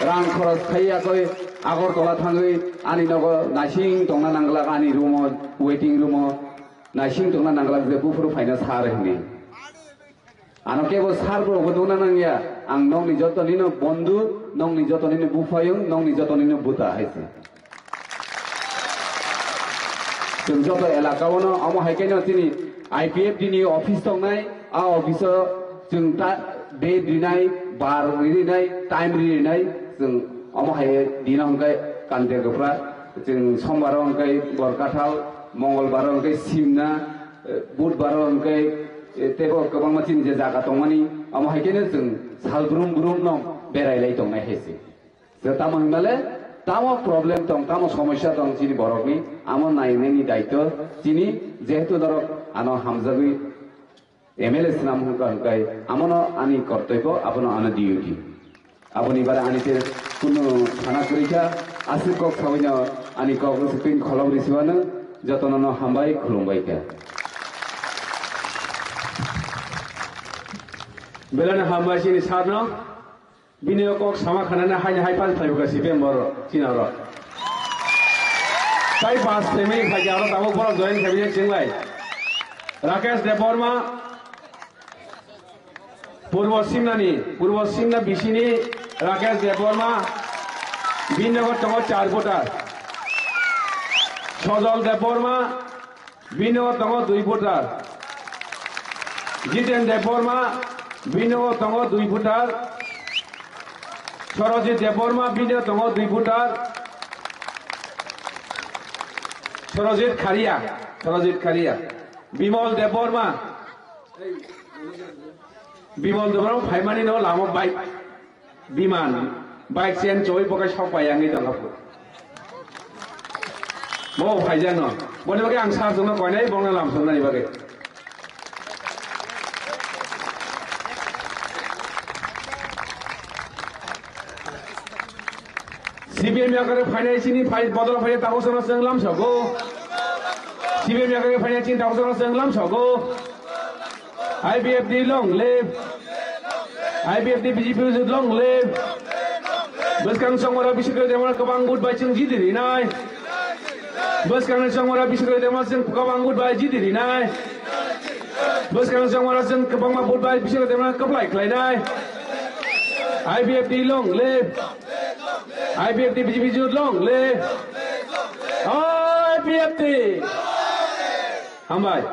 Rang khoros khai yakwi Agartala thangwi ani nogo naising tongna nanglak, ani room o, waiting room o naising tongna nanglak je buphuru phaina sar hwnwi. Ano kebo sar bo bo nungna nangya. Ang nokni joto nino bondhu, nokni joto nino buphayung, nokni joto nino buta hai se. Chwng joto elaka o no omo hai khe no chini I P F D ni office tongnai, a office o chwng ta date rinai, bar rinai, time rinai, chwng omo hai dino hwnkhe kante kwpra, chwng sombar o hwnkhe borkathal, mongolbar o hwnkhe simna, eh, budbar o hwnkhe, eh, teibo kwbangma chini je jaga tongmani, omo hai kheno chwng sal brum brum no berai lai tongnai hai se. Je tamo hinmale, tamo problem tong, tamo somosya tong chini borokni, amo nainani daityo chini, jehetu norok ano hamjagwi M L A swnam hwnka hwnkai, amono ani kortoibo, abono ano duty. Aboni bare ani te kunu sana kwrwi kha, aswk kok sawi no ani kok rwswk twi kholop rw siwano, jotono no hambai khulumbai kha. Belai no hambai chini sir no. Bini o kok sama khanani haini hai pan phai buka C P M borok chini oro. Tai pas family phai aro tabuk borok join khabi chwng bai. Rakesh Debbarma, Purbo Simnani, Purbo Simna bisini Rakesh Debbarma, bini nogo tongo char voter. Sojol Debbarma, bini nogo tongo dui voter. Jiten Debbarma, bini nogo tongo dui voter. Sorojit Debbarma, bini nogo tongo dui voter. Sorojit Kharia, Sorojit Kharia. Bimol Debbarma, Bimol Debbarma phaimani no lama bike, biman, bike chen choi bokai sok pai yangwi tongkha. Bo phaijak no. Boni bagwi ang sir jongno koinai bongno lam somnani bagwi. C P M yakare phainai chini phai bodol phainai tabusono chwng lam sogo. C P M yakare phainai chini tabusono chwng lam sogo. I P F T long live. I P F T B J P long live. Bwskang songmara bisik khe demal kwbang vote bai chwng jidi rinai. Bwskang songmara bisik khe demal chwng kwbang vote bai jidi rinai. Bwskang songmara chwng kwbangma vote bai bisik khe demal kwplai khlainai. I P F T long live. I P F T B J P long live. I P F T. Hambai.